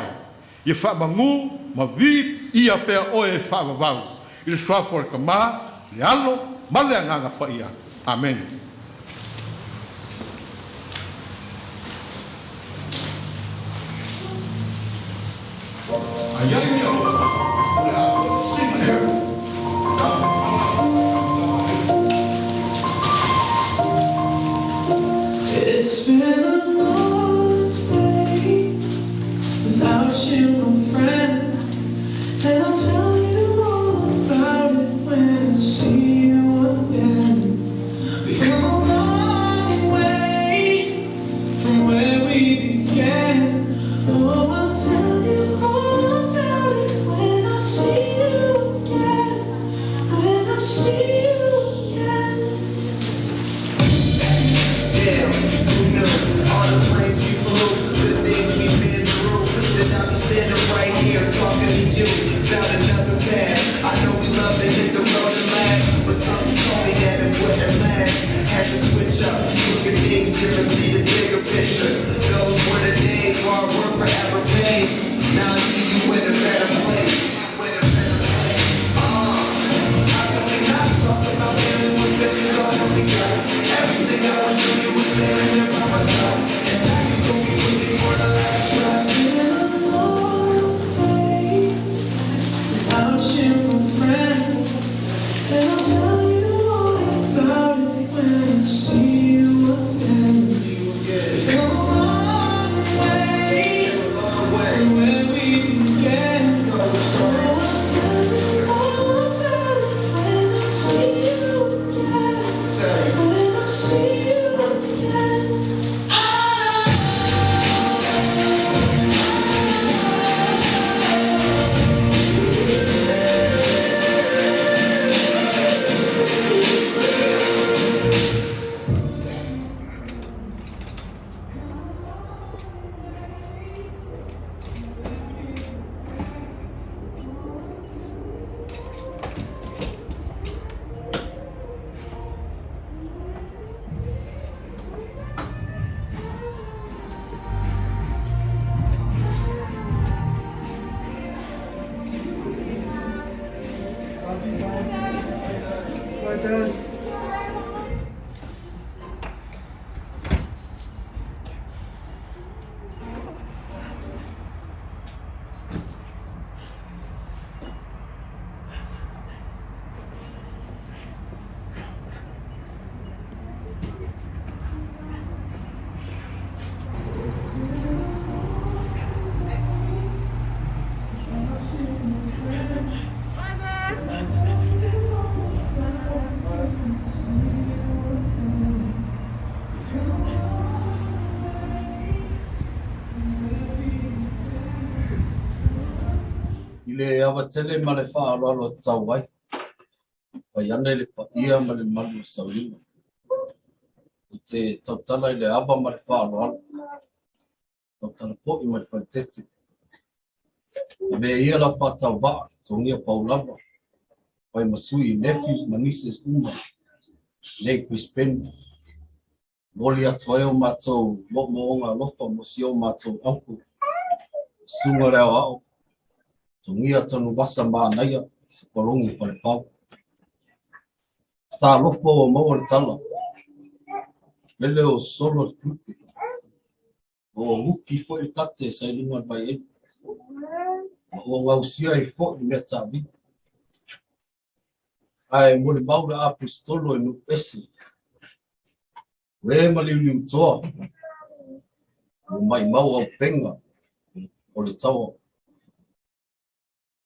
ia faamanu ma vi ia pea oe e faavavau i le suafa o le Tama, le Alo ma le Agaga Paia. Amene. A i ai ni alofa, o le a fo'i sina i It's been a long day without you, my friend. And I'll tell you all about it when I see you again. We've come a long way from where we began. Oh, I'll tell you all about it when I see you again. When I see you again. Damn, who knew? All the planes we flew, the things we've been through. That I'll be standing right here talking to you about another path. I know we love to hit the road and laugh, but something told me that it wouldn't last. Had to switch up, look at things different, see the bigger picture. Those were the days hard work forever pays. Now I see you in a better place. In a better place. How can we not talk about feelings when feelings all that we got? Everything I went through, you were standing there by my side. And now you gon' be with me for the last ride. Been a long day without you, my friend. And I'll tell you all about it when I see you again. We've come a long way from where we began. Oh, I'll tell you all about it when I see you again. When I see you again. Bye, Dad. I le ava tele ma le faaaloalo tatau ai, fai ane le paia ma le malu o Saulima. I te tautala i le ava ma le faaaloalo, tautala poʻi ma le faitete. Avea ia la faatauvaa, togia pau lava, fai ma sui i nephews ma nieces uma, nei Chris Ben. Momoli atu ai o matou moomooga alofa mo si o matou uncle, Susuga le Aoao, Togia Tanuvasa Manaia, Sepoloni Falepau. Talofa ua maua le tala, lele o solo le tupe, ua uki foi le tate sa i luga o le vaielu. Ma ua gausia ai foi le mea taavili. Ae molimau le Aposetolo e nuu ese, o e maliuliutoa, ua maimau auupega o le taua,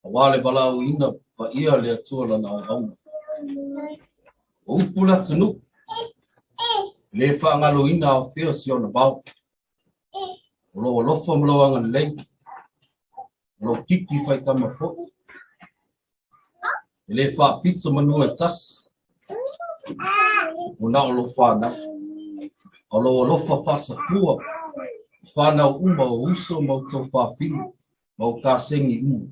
aua le valaauina paia le Atua Lana auauna. O upu le atunuu, e le faagaloina aofia si ona vao. O lou alofa ma lou agalelei, o lou kiki faitama foi, E le faapito manu e tasi, ua na o lou fanau. O lou alofa faasapua, i whanau uma o uso ma outou fafine, ma o kasegi uma.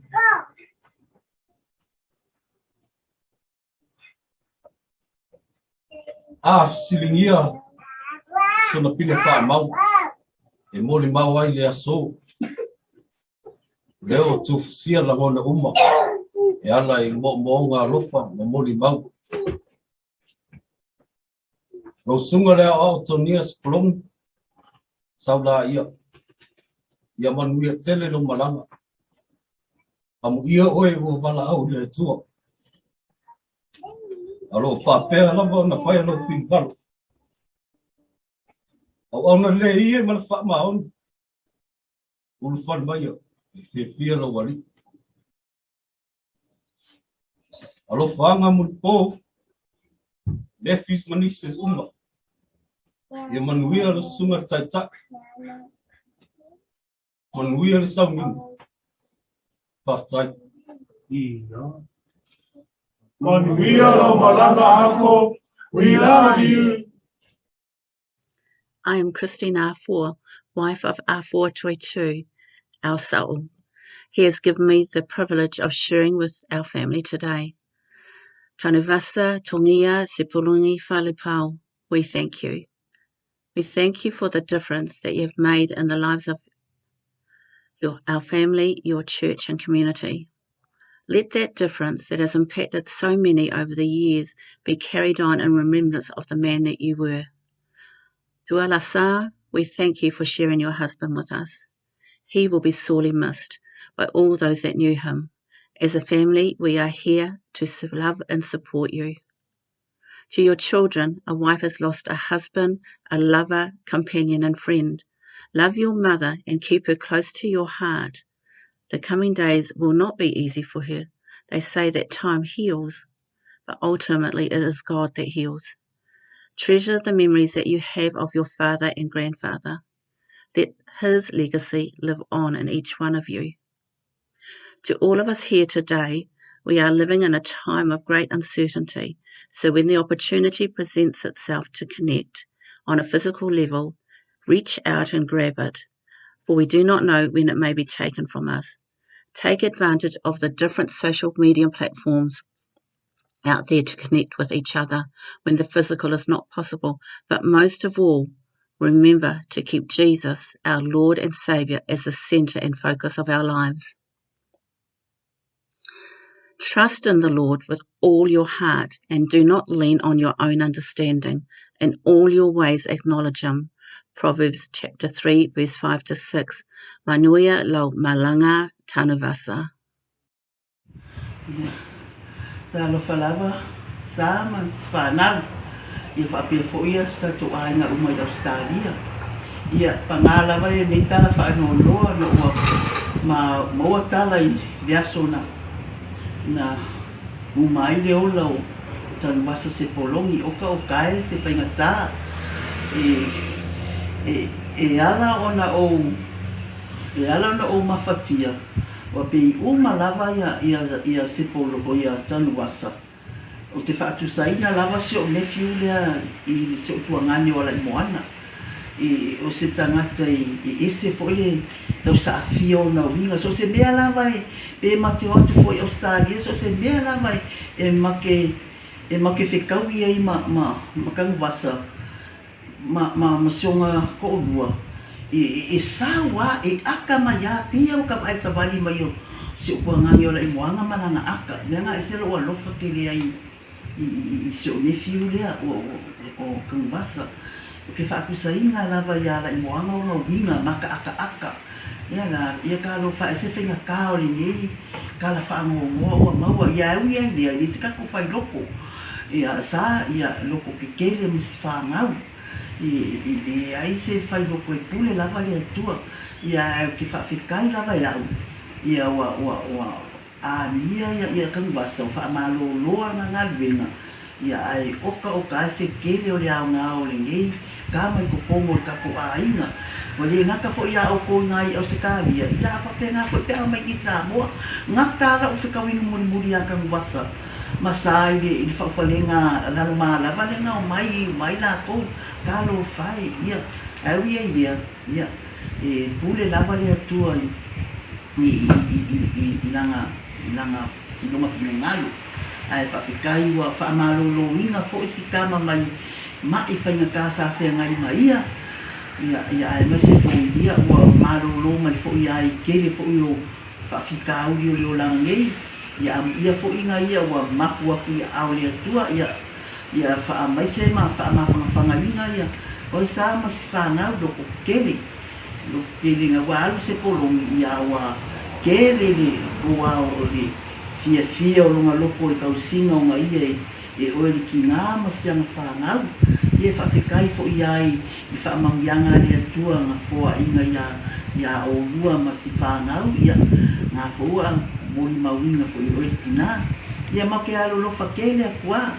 A fesiligia sona pine faamau e molimau ai le aso. O lea ua tufusia lagona uma e ala i moomooga alofa ma molimau. Lou susuga le aoao Tonia Sepoloni, sau laia. Ia manuia tele lou malaga. Amuia oe ua valaau i le Atua. A o lo o faapea lava ona fai lou finagalo. Auauna lelei ia ma le faamaoni. Ulufale mai e fiafia lou alii. Alofaga mulipo, nephews ma nieces uma. Ia manuia le susuga le taitai. Manuia le sauniga. Faafetai. Ia. Manuia lau malaga uncle. We love you. I am Christine Afoa, wife of Afoa Toitu, our soul. He has given me the privilege of sharing with our family today. Tanuvasa Tongia Sepulungi Falepau, we thank you. We thank you for the difference that you have made in the lives of your, our family, your church, and community. Let that difference that has impacted so many over the years be carried on in remembrance of the man that you were. Tualasa, we thank you for sharing your husband with us. He will be sorely missed by all those that knew him. As a family, we are here to love and support you. To your children, a wife has lost a husband, a lover, companion, and friend. Love your mother and keep her close to your heart. The coming days will not be easy for her. They say that time heals, but ultimately it is God that heals. Treasure the memories that you have of your father and grandfather. Let his legacy live on in each one of you. To all of us here today, we are living in a time of great uncertainty, so when the opportunity presents itself to connect on a physical level, reach out and grab it, for we do not know when it may be taken from us. Take advantage of the different social media platforms out there to connect with each other when the physical is not possible. But most of all, remember to keep Jesus, our Lord and Saviour, as the centre and focus of our lives. Trust in the Lord with all your heart and do not lean on your own understanding. In all your ways acknowledge him. Proverbs chapter 3 verse 5 to 6. Manuia lau malanga tanuvasa. Ia, talofa lava sa ma si fanau, ia faapea foi si tatou aiga uma i Ausetalia. Ia, paga lava lenei tala faanoanoa ona ua ma maua tala i le aso na na uma ai le ola o Tanuvasa Sepoloni, oka oka e se faigata e e e ala ona ou e ala ona ou mafatia Ua pei uma lava ia ia ia Sepolo o ia Tanuvasa. Ou te faatusaina lava si o'u nephew lea i si o'u tuagane o Alaimoana. I o se tagata i i ese foi le tausaafia ona uiga. So o se mea lava e pe ma te o atu foi i Ausetalia so o se mea lava e e ma ke e ma ke fekaui ai ma ma ma Tanuvasa ma, ma, ma si ona toʻalua, e, e sau a, e aka mai a, pei a o ka vaai savali mai o si oʻu kuagage o Laʻimoana ma lana aka, mea na ese loʻu alofa tele ai i, i, i si oʻu nephew lea, o, o, o Tanuvasa. O ke faatusaina lava iā Laʻimoana ona uiga ma ka ʻakaʻaka. Ia la, ia talofa e se faigata o lenei tala faanoanoa ua maua, ia e ui ai lea, e leai se tatou failoko, ia sa, ia loko tetele ma si fanau, e leai se failoko e pule lava le Atua, ia ae ou te faafetai lava e au, ia ua, ua, ua amia ia, ia Tanuvasa, ua faamalolo lana galuega, Ia ae okaoka ai se tele o le aoga o lenei tama i totonu o le tatou aiga. Ua le gata foi iā outou i ngā i'a o Sekalia, ia a faapena foi pe a omai i Samoa. Gata a la'u fetauina mulimuli iā Tanuvasa ma Sa i le i le faaofalega lalo lava le na omai omai latou. Talofa e, ia, ae ui ai lea, ia, e pule lava le Atua i i i i i lana i lana i lona finagalo. Ae faafetai ua faamaloloina foi si tama mai ma'i faigata sa feagai ma ia, ia, ia aemaise foi ia ua malolo mai foi ai tele foi o faafitauli o le olaga nei, ia amuia foi na ia ua mapu atu i aao o le Atua, ia, ia faamaise ma faamafanafagaina ia oe sa ma si fanau loko tele. Loko tele na ua alu se poloni ia ua tele le toa o le fiafia o lona loko i le tausiga o na ia e oe le tinā ma siana fanau. Ia e faafetai foi ai i faamanuiaga a le Atua na foaina iā iā oulua ma si fanau, ia na foi ua molimauina foi e oe le tinā. Ia ma ke alolofa tele atu a.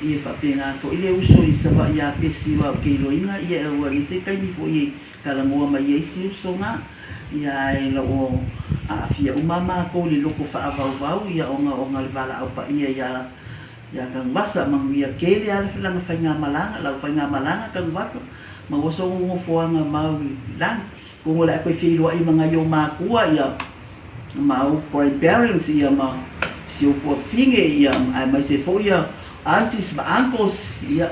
Ia e faapena foi le uso i Savaii iā Pesi aua ou te iloaina ia ua i ai se taimi foi e talanoa mai ai si uso na, ia ae lo o aafia uma matou i le loko faavauvau ia ona ona le valaau paia ia ia Tanuvasa. Manuia tele a lana faigamalaga, lau faigamalaga Tanuvasa, maua sou nofoaga mau i lagi. Atonu o le a toe feiloai ma nai ou matua ia ma ou grandparents ia ma si ou tuafine ia aemaise foi ia aunties ma uncles ia.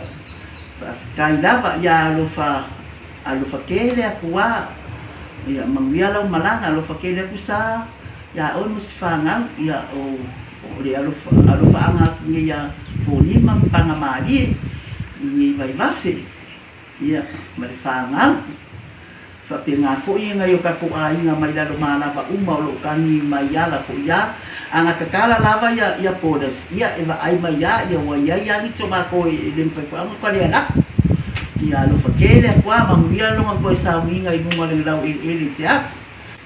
Faafetai lava ia alofa alofa tele atu a ia manuia lau malaga alofa tele atu sa ia oe ma si fanau ia o o le alofa alofaaga atu nei ia Fonima ma Pagamalie i nei Vaivase. Ia, ma le fanau. Faapena foi e nai o tatou aiga mai lalo malava uma o lo o tagi mai ala foi a. A na tatala lava ia ia borders, ia e vaai mai a ia ua iai a nisi o matou e le mafai foi a ona pale alaku. Ia alofa tele atu a, manuia lona toe sauniga i luga o le laueleele i te aso.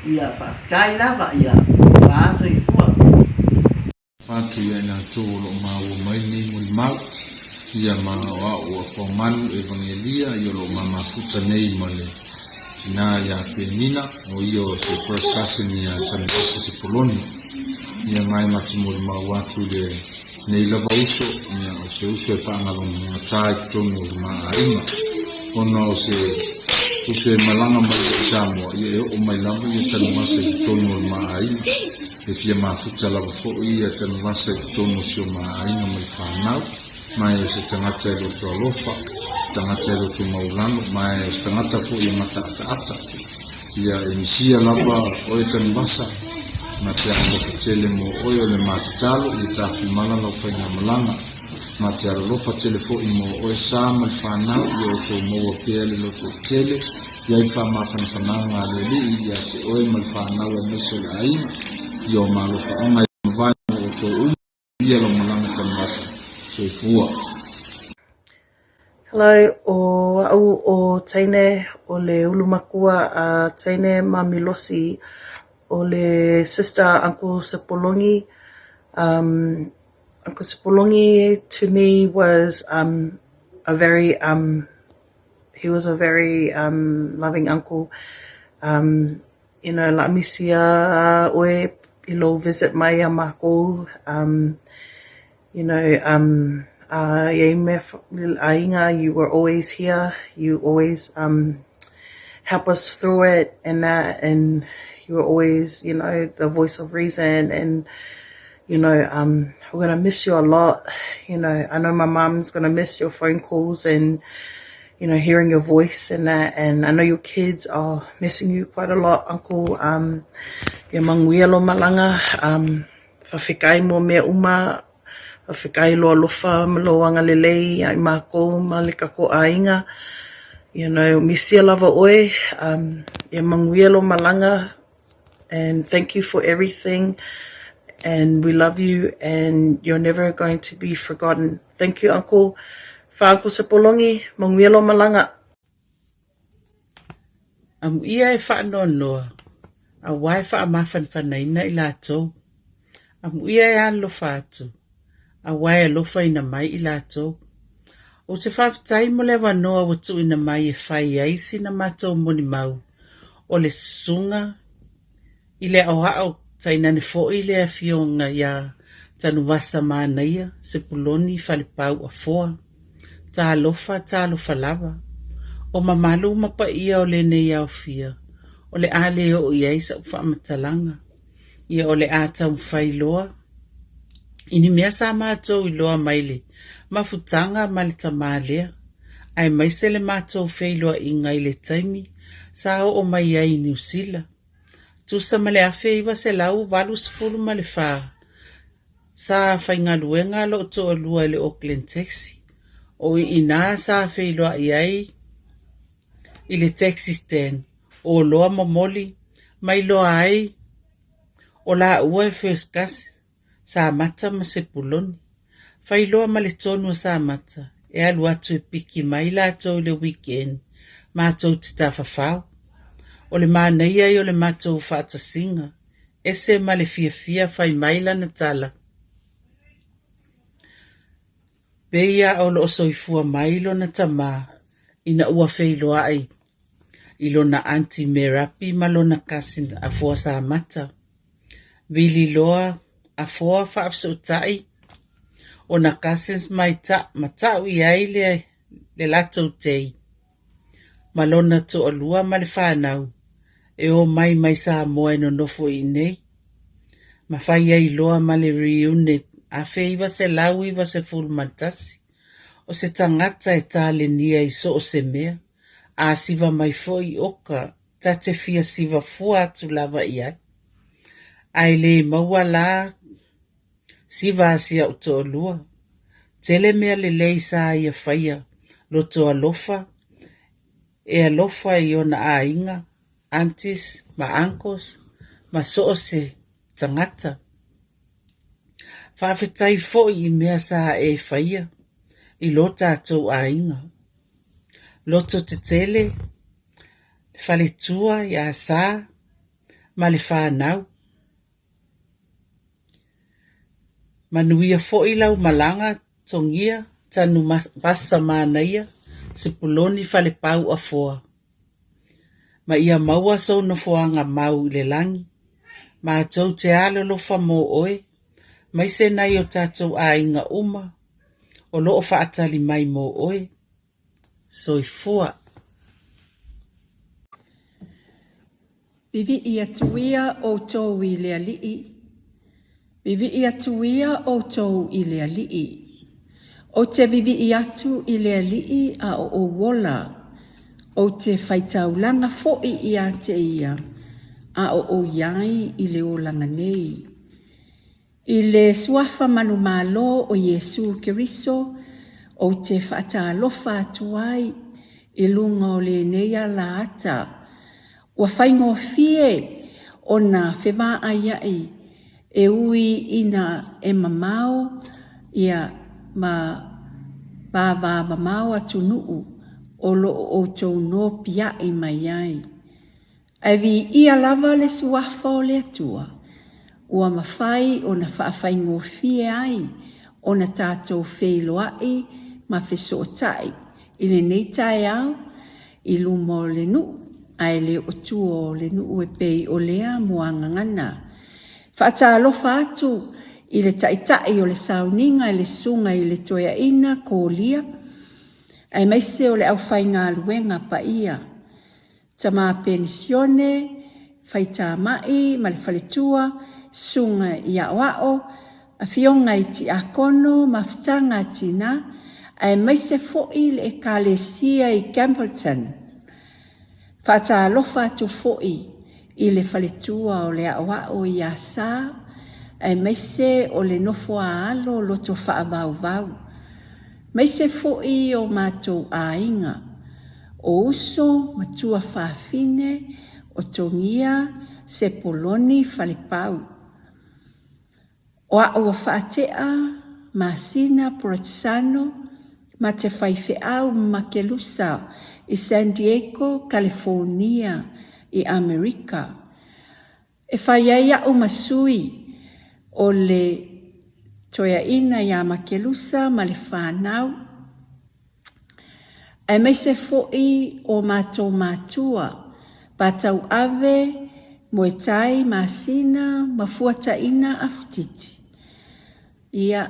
Ia faafetai lava, ia fa soifua. Fatu ia i latou o lo o maua mai nei molimau, ia ma o au ua foamalu Evangelia ia o lo o mamafuta nei ma le tina ia Penina, o ia o se first cousin ia Tanuvasa Sepoloni. Ia ma e ma te molimau atu i le nei lava uso, ia o se uso e faangalogata i totonu o le ma aiga, ona o se uso e malaga mai i Samoa, ia e oo mai lava ia Tanuvasa i totonu o le ma aiga. E fia mafuta lava foi ia Tanuvasa i totonu o si o ma aiga ma le fanau, ma e o se tagata e loto alofa, tagata e loto maulalo, ma e o se tagata foi e mataataata. Ia e misia lava oe Tanuvasa, ma te alolofa tele mo oe o le ma tatalo ia tafimala lau faigamalaga, ma te alolofa tele foi mo oe sa ma le fanau ia outou maua pea le loto tele i ai faamafanafanaga a le Alii ia te oe ma le fanau aemaise o le aiga, ia o malofaaga e mavae mo outou uma ia lau malaga Tanuvasa. Soifua. Hello, ʻo aʻu ʻo Teine, ʻo le ulu makua a Teine ma Milosi, ʻo le sister a Uncle Sepolongi. Um, Uncle Sepolongi to me was um, a very um, he was a very um, loving uncle. Um, you know, la misia oe i lou visit mai iā mākou. Um, you know, um, uh, ia me aiga, you were always here. You always um, help us through it and that, and you were always, you know, the voice of reason and, you know, um, we're gonna miss you a lot. You know, I know my mom's gonna miss your phone calls and, you know, hearing your voice and that. And I know your kids are missing you quite a lot, Uncle. Um, ia manuia lou malaga, um, faafetai mo mea uma, faafetai lou alofa ma lou agalelei ia i mākou ma le tatou aiga. You know, misia lava oe, um, ia manuia lou malaga. And thank you for everything. And we love you and you're never going to be forgotten. Thank you, Uncle. Fa Uncle Sepolongi, manuia lou malaga. Amuia e faanoanoa, auā e faamafanafanaina i latou. Amuia e alolofa atu, auā e alofaina mai i latou. Ou te faafetai mo le avanoa ua tuuina mai e fai ai sina matou molimau o le susuga i le aoao tainane foi le afioga iā Tanuvasa Manaia Sepuloni Falepau Afoa. Talofa, talofa lava. O mamalu ma paia o lenei aofia, o le a le oo i ai sa'u faamatalaga. Ia o le a taumafai loa i ni mea sa matou iloa mai le mafutaga ma le tamā lea, aemaise le matou feiloaiga i le taimi sa oo mai ai i Niu Sila. Tusa ma le 1984, sa faigaluega lou toalua i le Auckland Taxi. O i inā sa feiloai ai i le taxi stand o oloa momoli ma iloa ai o laua e first cousin, Samata ma Sepuloni. Fai loa ma le tonu a Samata e alu atu e piki mai latou i le weekend matou te tafafao. O le manaia ia o le matou faatasiga, ese ma le fiafia fai mai lana tala. Pei a o loo soifua mai lona tamā ina ua feiloai i lona aunty Merapi ma lona cousin Afoa Samata. Vili loa Afoa faafesootai ona cousins mai ta ma ta'u i ai le latou tei ma lona toalua ma le fanau e omai mai Samoa e nonofo i inei ma fai ai loa ma le reunit 1991. O se tagata e talenia i so o se mea, a siva mai foi i oka ta te fia siva fua atu lava i ai. Ae le maua la siva a si a'u toalua. Tele mea lelei sa ia faia, loto alofa, e alofa i ona aiga, aunties ma uncles ma so o se tagata. Faafetai foi i mea sa e faia i lo tatou aiga. Loto tetele, le faletua iā Sa ma le fanau. Manuia foi lau malaga Togia Tanuvasa Manaia Sepuloni Falepau Afoa. Ma ia maua sou nofoaga mau i le lagi, matou te alolofa mo oe, maise nai o tatou aiga uma o loo faatali mai mo oe. Soifua. Vivii atu ia outou i le Alii, Vivii atu ia outou i le Alii. Ou te vivii atu i le Alii a o ou ola, ou te faitaulaga foi ia te ia a o ou i ai i le olaga nei. I le Suafa manumalo o Iesū Keriso, ou te faatalofa atu ai i luga o lenei alaata, ua faigofie ona fevaaia'i e ui ina e mamao ia ma vavamamao atunuu o lo o outou nopia'i mai ai. Ae viia lava le Suafa o le Atua, ua mafai ona faafaigofie ai ona tatou feiloa'i ma fesoota'i i lenei taeao i luma o le nuu ae le o tua o le nuu e pei o lea muagagana. Faatalofa atu i le Taitai o le Sauniga i le Susuga i le Toeaina Kolia, aemaise o le aufaigaluega paia. Tama penisione, faitama'i ma le faletua, susuga i aoao, afioga i tiakono, mafutaga a tina, aemaise foi le Ekalesia i Campbellton. Faatalofa atu foi i le faletua o le aoao i Asa, aemaise o le nofo-a-alo loto faavauvau, maise foi o matou aiga. O uso ma tuafafine o Togia, Sepoloni Falepau. O a'u a Faate'a, Masina Puratsano ma te faifeau Makelusa i San Diego, Kalifonia i Amerika. E fai ai a'u ma sui o le toeaina iā Makelusa ma le fanau, aemaise fo'i o matou matua, Patauave, Moetai, Masina ma Fuataina Afutiti, ia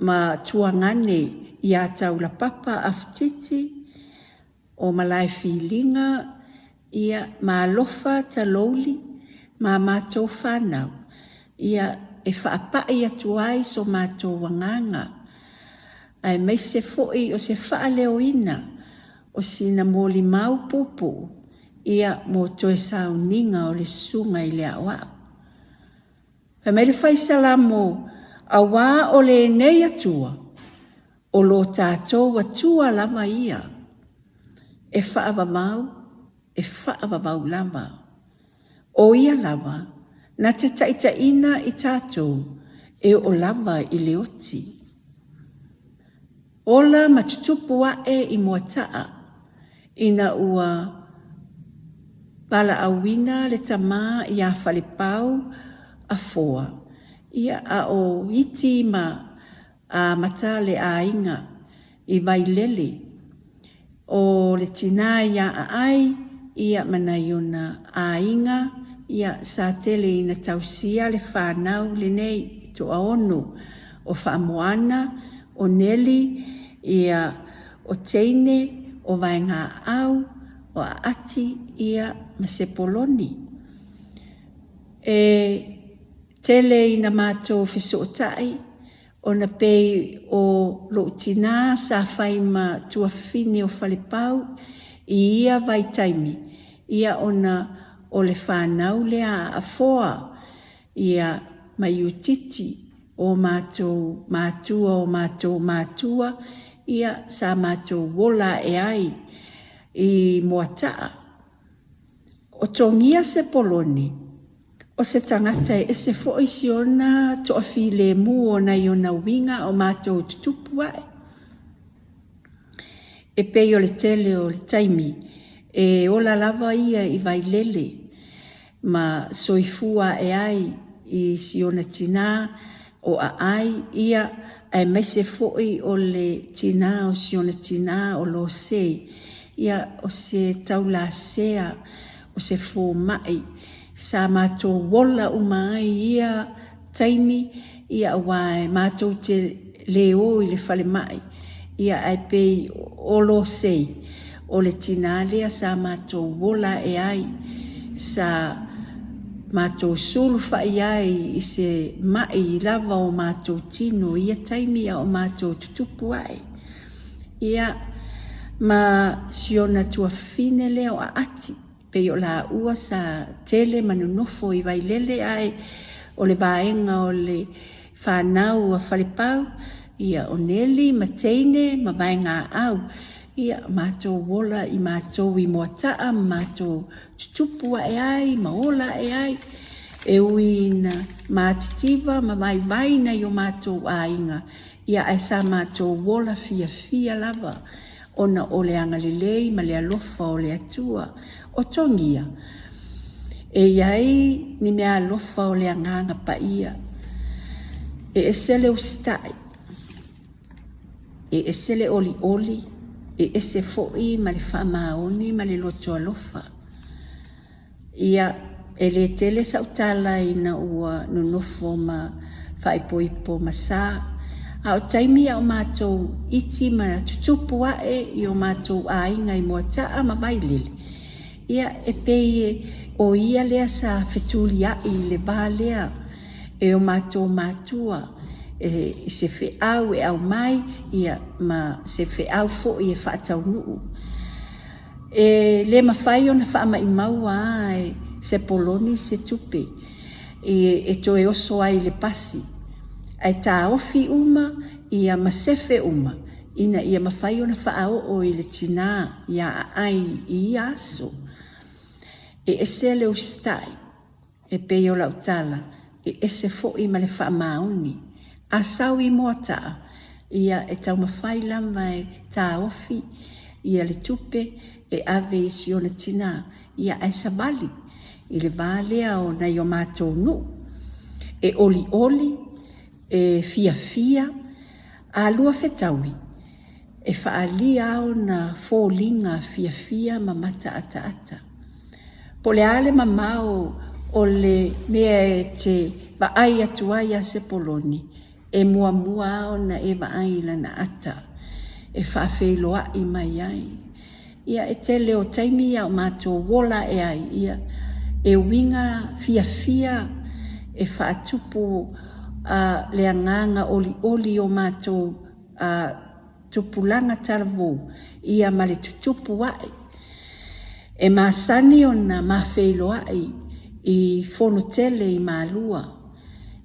ma Tuagane iā Taulapapa Afutiti, O Malaefiliga, ia, ma alofa Talouli ma matou fanau, ia, e faapai atu ai so matou agaga, aemaise foi o se faaleoina o sina molimau puupuu, ia, mo toe sauniga o le Susuga i le Aoao. Fai mai le Fai Salamo, Auā o lenei Atua, O lo tatou Atua lava ia, e faavavau, e faavavau lava. O ia lava na te taitaiina i tatou e oo lava i le oti. Ola ma tutupu aʻe i Moataʻa, ina ua valaauina le tama iā Falepau Afoa, ia a o iti ma Amata le aiga i Vailele. O le tinā iā Aai, ia ma nai ona aiga, ia sa tele ina tausia le fanau lenei i toaono, o Faamoana, o Neli, ia o Teine, o Vaegaaau, o Aati, ia ma Sepoloni. E tele ina matou fesootai ona pei o lou tinā sa fai ma tuafafine o Falepau i ia vaitaimi, ia ona o le fanau lea a Afoa, ia ma Iutiti, o matou matua o matou matua, ia sa matou ola ae ai i Moataa. O Togia Sepoloni, o se tagata e ese foi si ona toafilemu o nai ona uiga o matou tutupu ae. E pei o le tele o le taimi e ola lava ia i Vailele ma soifua ae ai i si ona tinā o Aai, ia, aemaise foi o le tinā o si ona tinā o Losei, ia, o se taulasea, o se fomai, sa matou ola uma ai i ia taimi, ia, aua e matou te le o i le falemai, ia, ae pei o Losei, O le tinā lea sa matou ola ae ai, sa matou sulufaʻi ai i se maʻi i lava o matou tino i ia taimi a o matou tutupu ae. Ia, ma si ona tuafafine lea o Aati, pei o laua sa tele ma nonofo i Vailele ae o le vaega o le fanau a Falepau, ia, o Neli ma Teine ma Vaegaau, Ia, matou ola i matou i Moataa ma matou tutupu ae ai ma ola ae ai, e ui ina matitiva ma vaivai nai o matou aiga, ia ae sa matou ola fiafia lava ona o le agalelei ma le alofa o le Atua. O Togia, e i ai ni meaalofa o le Agaga Paia. E ese le usitai. E ese le olioli, e ese foi ma le faamaoni ma le loto alofa. Ia, e le tele sa'u tala ina ua nonofo ma faaipoipo ma sa, a o taimi a o matou iti ma tutupu ae i o matou aiga i Moataa ma Vailele, ia, e pei e o ia lea sa fetulia'i i le va lea e o matou matua e i se feau e aumai, ia, ma se feau foi e faataunuu. E le mafai ona faamaimaua a e Sepoloni se tupe i e toe oso ai i le pasi, ae taofi uma, ia, ma sefe uma ina ia mafai ona faaoo i le tinā iā Aai i ia aso. E ese le usitai. E pei o lau tala, e ese foi ma le faamaoni. A sau i Moata'a, ia e taumafai lava e taofi ia le tupe e ave i si ona tinā, ia ae savali i le va lea o nai o matou nuu. E olioli, e fiafia, a lua fetaui, e faaalia ona foliga fiafia ma mataataata. Po o le a le mamao o le mea e te vaai atu ai iā Sepoloni, e muamua lava ona e vaai i lana ata e faafeiloai mai ai. Ia, e tele o taimi a o matou ola ae ai, ia, e uiga fiafia e faatupu a le agaga olioli o matou a tupulaga talavou, ia ma le tutupu ae. E masani ona mafeiloai i fono tele i Malua.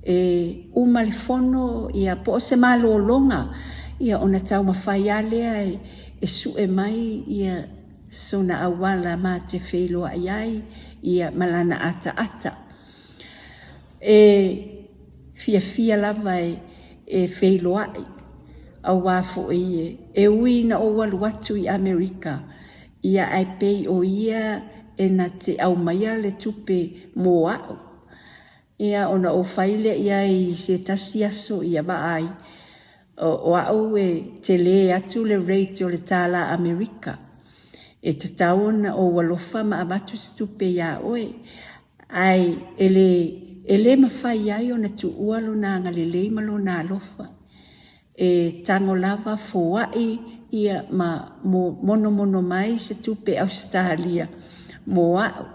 E uma le fono ia po o se malologa ia ona taumafai lava lea e sue mai ia sona auala ma te feiloai ai ia ma lana ataata. E fiafia lava e feiloai aua foi e ui ina ou alu atu i Amerika ia ae pei o ia e na te aumaia le tupe mo a'u. Ia ona ou fai lea i ai i se tasi aso ia vaai, o a'u e telē atu le rate o le tālā Amerika. E tatau ona ou alofa ma avatu se tupe iā oe. Ae e le, e le mafai ai ona tuua lona agalelei ma lona alofa. E tago lava foaʻi ia ma monomono mai se tupe Ausetalia mo a'u.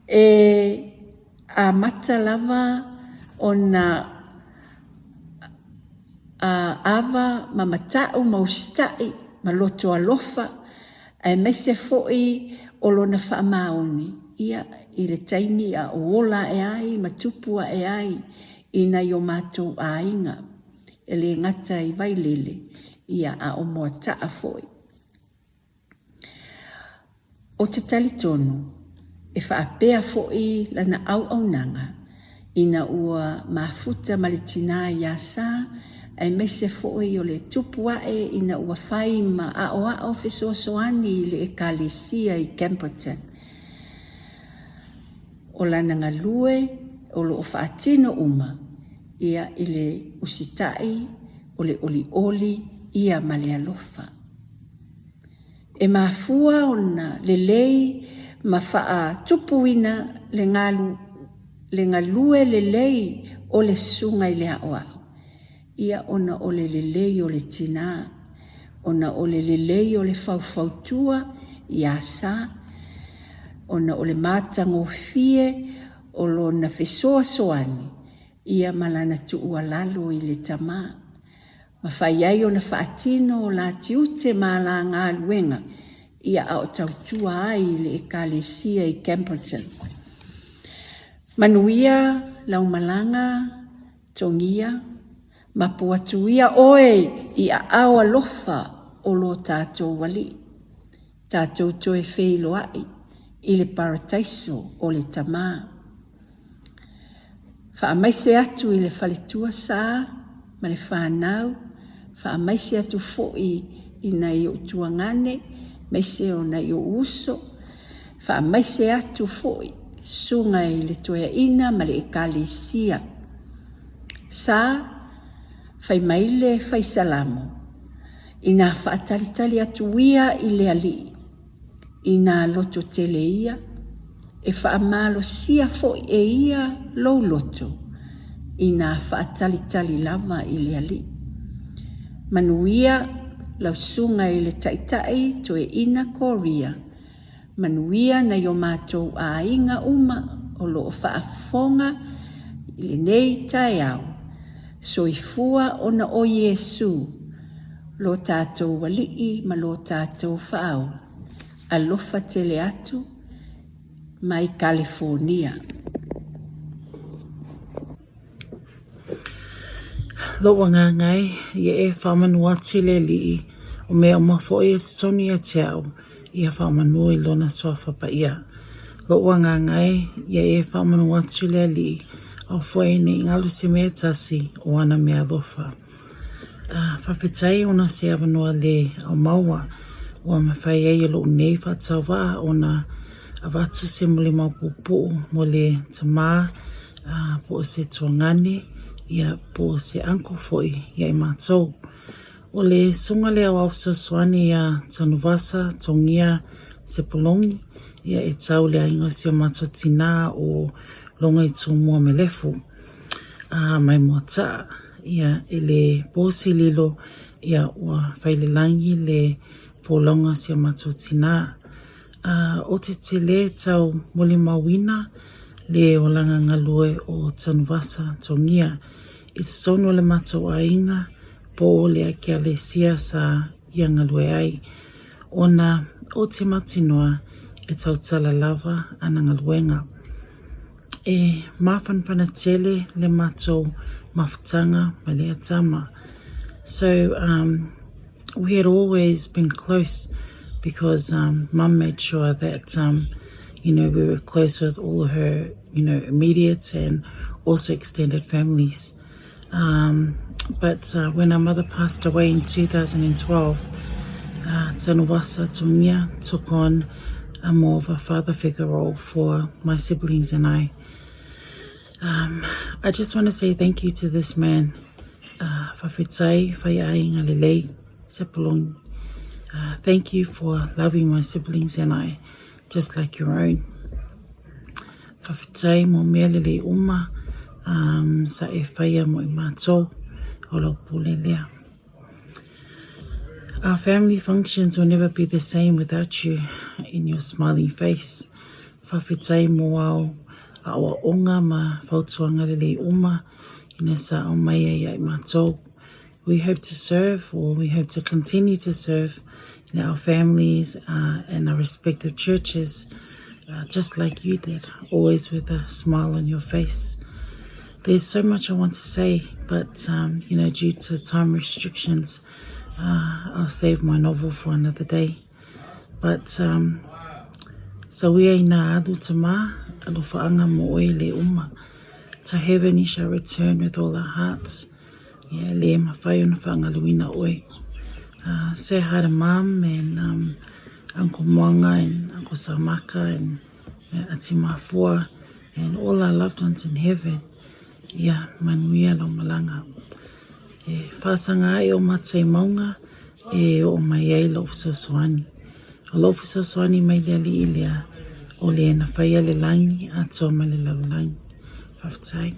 E amata lava ona ava ma mataʻu ma usitaʻi ma loto alofa aemaise foi o lona faamaoni ia i le taimi a o ola aʻe ai ma tupu aʻe ai i nai o matou aiga, e le gata i Vailele ia a o Moataʻa foi. Ou te talitonu, e faapea foi lana auaunaga ina ua mafuta ma le tinā iā Sā, aemaise foi o le tupu aʻe ina ua fai ma aʻoaʻo fesoasoani i le Ekalesia i Camperton. O lana galue o lo o faatino uma ia i le usitaʻi o le olioli ia ma le alofa. E mafua ona lelei ma faatupuina le galu le galue lelei o le susuga i le aʻoaʻo, ia ona o le lelei o le tinā, ona o le lelei o le faufautua iā Sa, ona o le matagofie o lona fesoasoani ia ma lana tuualalo i le tamā. Mafai ai ona faatino o la tiute ma la galuega ia a o tautua ai i le Ekalesia i Campbellton. Manuia lau malaga, Togia, mapu atu ia oe i aao alofa o lo tatou Alii. Tatou toe feiloai i le Parataiso o le Tamā. Faamaise atu i le faletua sa ma le fanau, faamaise atu foi i nai ou tuagane maise o nai ou uso, faamaise atu foi susuga i le toeaina ma le ekalesia. Sa, fai mai le fai Salamo, Inā faatalitali atu ia i le Alii, inā loto tele ia, e faamalosia foi e ia lou loto, inā faatalitali lava i le Alii. Manuia lau susuga i le Taitai Toeaina Korea. Manuia nai o matou aiga uma o lo o faafofoga i lenei taeao. Soifua ona o Iesu, lo tatou Alii ma lo tatou Faaola. Alofa tele atu mai Kalifornia. Lou agaga e, ia e faamanu atu i le Alii, o mea uma foi e totonu ia te au, ia faamanu i lona suafa paia. Loʻu agaga e, ia e faamanu atu i le Alii, aua foi ne i galo se mea e tasi o ana mea alofa. A, faafetai ona se avanoa le aumaua ua mafai ai e loʻu nei faatauvaa ona avatu se molimau puupuu mo le tamā a, po o se tuagane, ia, po o se uncle foi ia i matou. O le susuga lea o Ao Fesoasoani ia Tanuvasa Togia Sepolongi, ia e tau le aiga o si o matou tinā o Logoitumua Melefu, a mai Moataa, ia i le po sililo, ia ua fai le lagi le folauga o si o matou tinā. A o te tele tau molimauina le olaga galue o Tanuvasa Togia i totonu o le matou aiga po o le Ekalesia sa ia galue ai, ona o te mautinoa e tautala lava ana galuega. E māwhanawhana tele le matou mafutaga ma lea tama. So um, we had always been close because um, mum made sure that um, you know we were close with all her you know immediate and also extended families. Um, but uh, when our mother passed away in 2012, uh, Tanuvasa Tongia took on a more of a father figure role for my siblings and I. Um, I just want to say thank you to this man, uh, Fafetai Faiainga Lelei Sepolong. Uh, thank you for loving my siblings and I just like your own. Faafetai mo mea lelei uma um, sa e whaia mo i mātou o lau pule lea. Our family functions will never be the same without you in your smiling face. Faafetai mo ao aoaoga ma fautuaga lelei uma ina sa au mai ai ia i mātou. We hope to serve or we hope to continue to serve in our families uh, and our respective churches uh, just like you did, always with a smile on your face. There's so much I want to say, but um, you know, due to time restrictions, uh, I'll save my novel for another day. But um, so we are nā alu tama, alofa mo oe le uma. To heaven you shall return with all our hearts. Ia, le mafai ona faagaluina oe. Uh, say hi to mum and um, Uncle Moanga and Uncle Samaka and uh, Ati Mafua and all our loved ones in heaven. Ia, manuia lau malaga. E whāsanga ai o mātou maunga e o mai ai lau fesoasoani. O lau fesoasoani mai le alii lea, o le na whaia le langi atoa ma le lalolagi. Faafetai.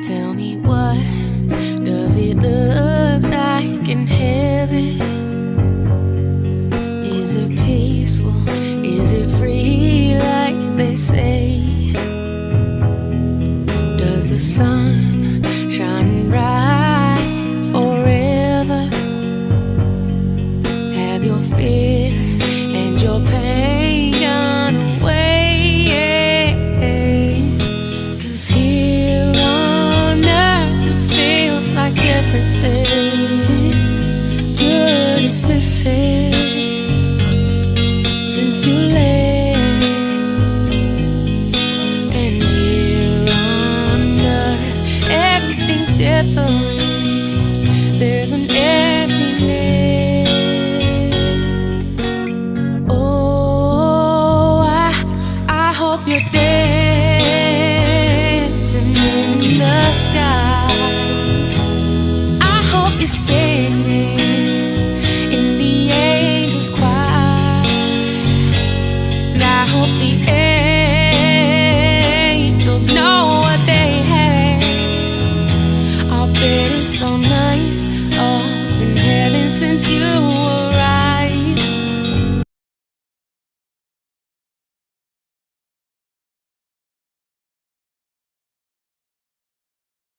Tell me what does it look like in heaven? Is it peaceful? Is it free like they say? Does the sun shine bright forever? Have your fears and your pain gone away? Cause here on earth it feels like everything good is missing since you left. And here on earth everything's different. There's an emptiness. Oh, I, I hope you're dancing in the sky. I hope you're singing in the angels' choir. And I hope the angels know what they have. I bet it's so nice up in heaven since you were.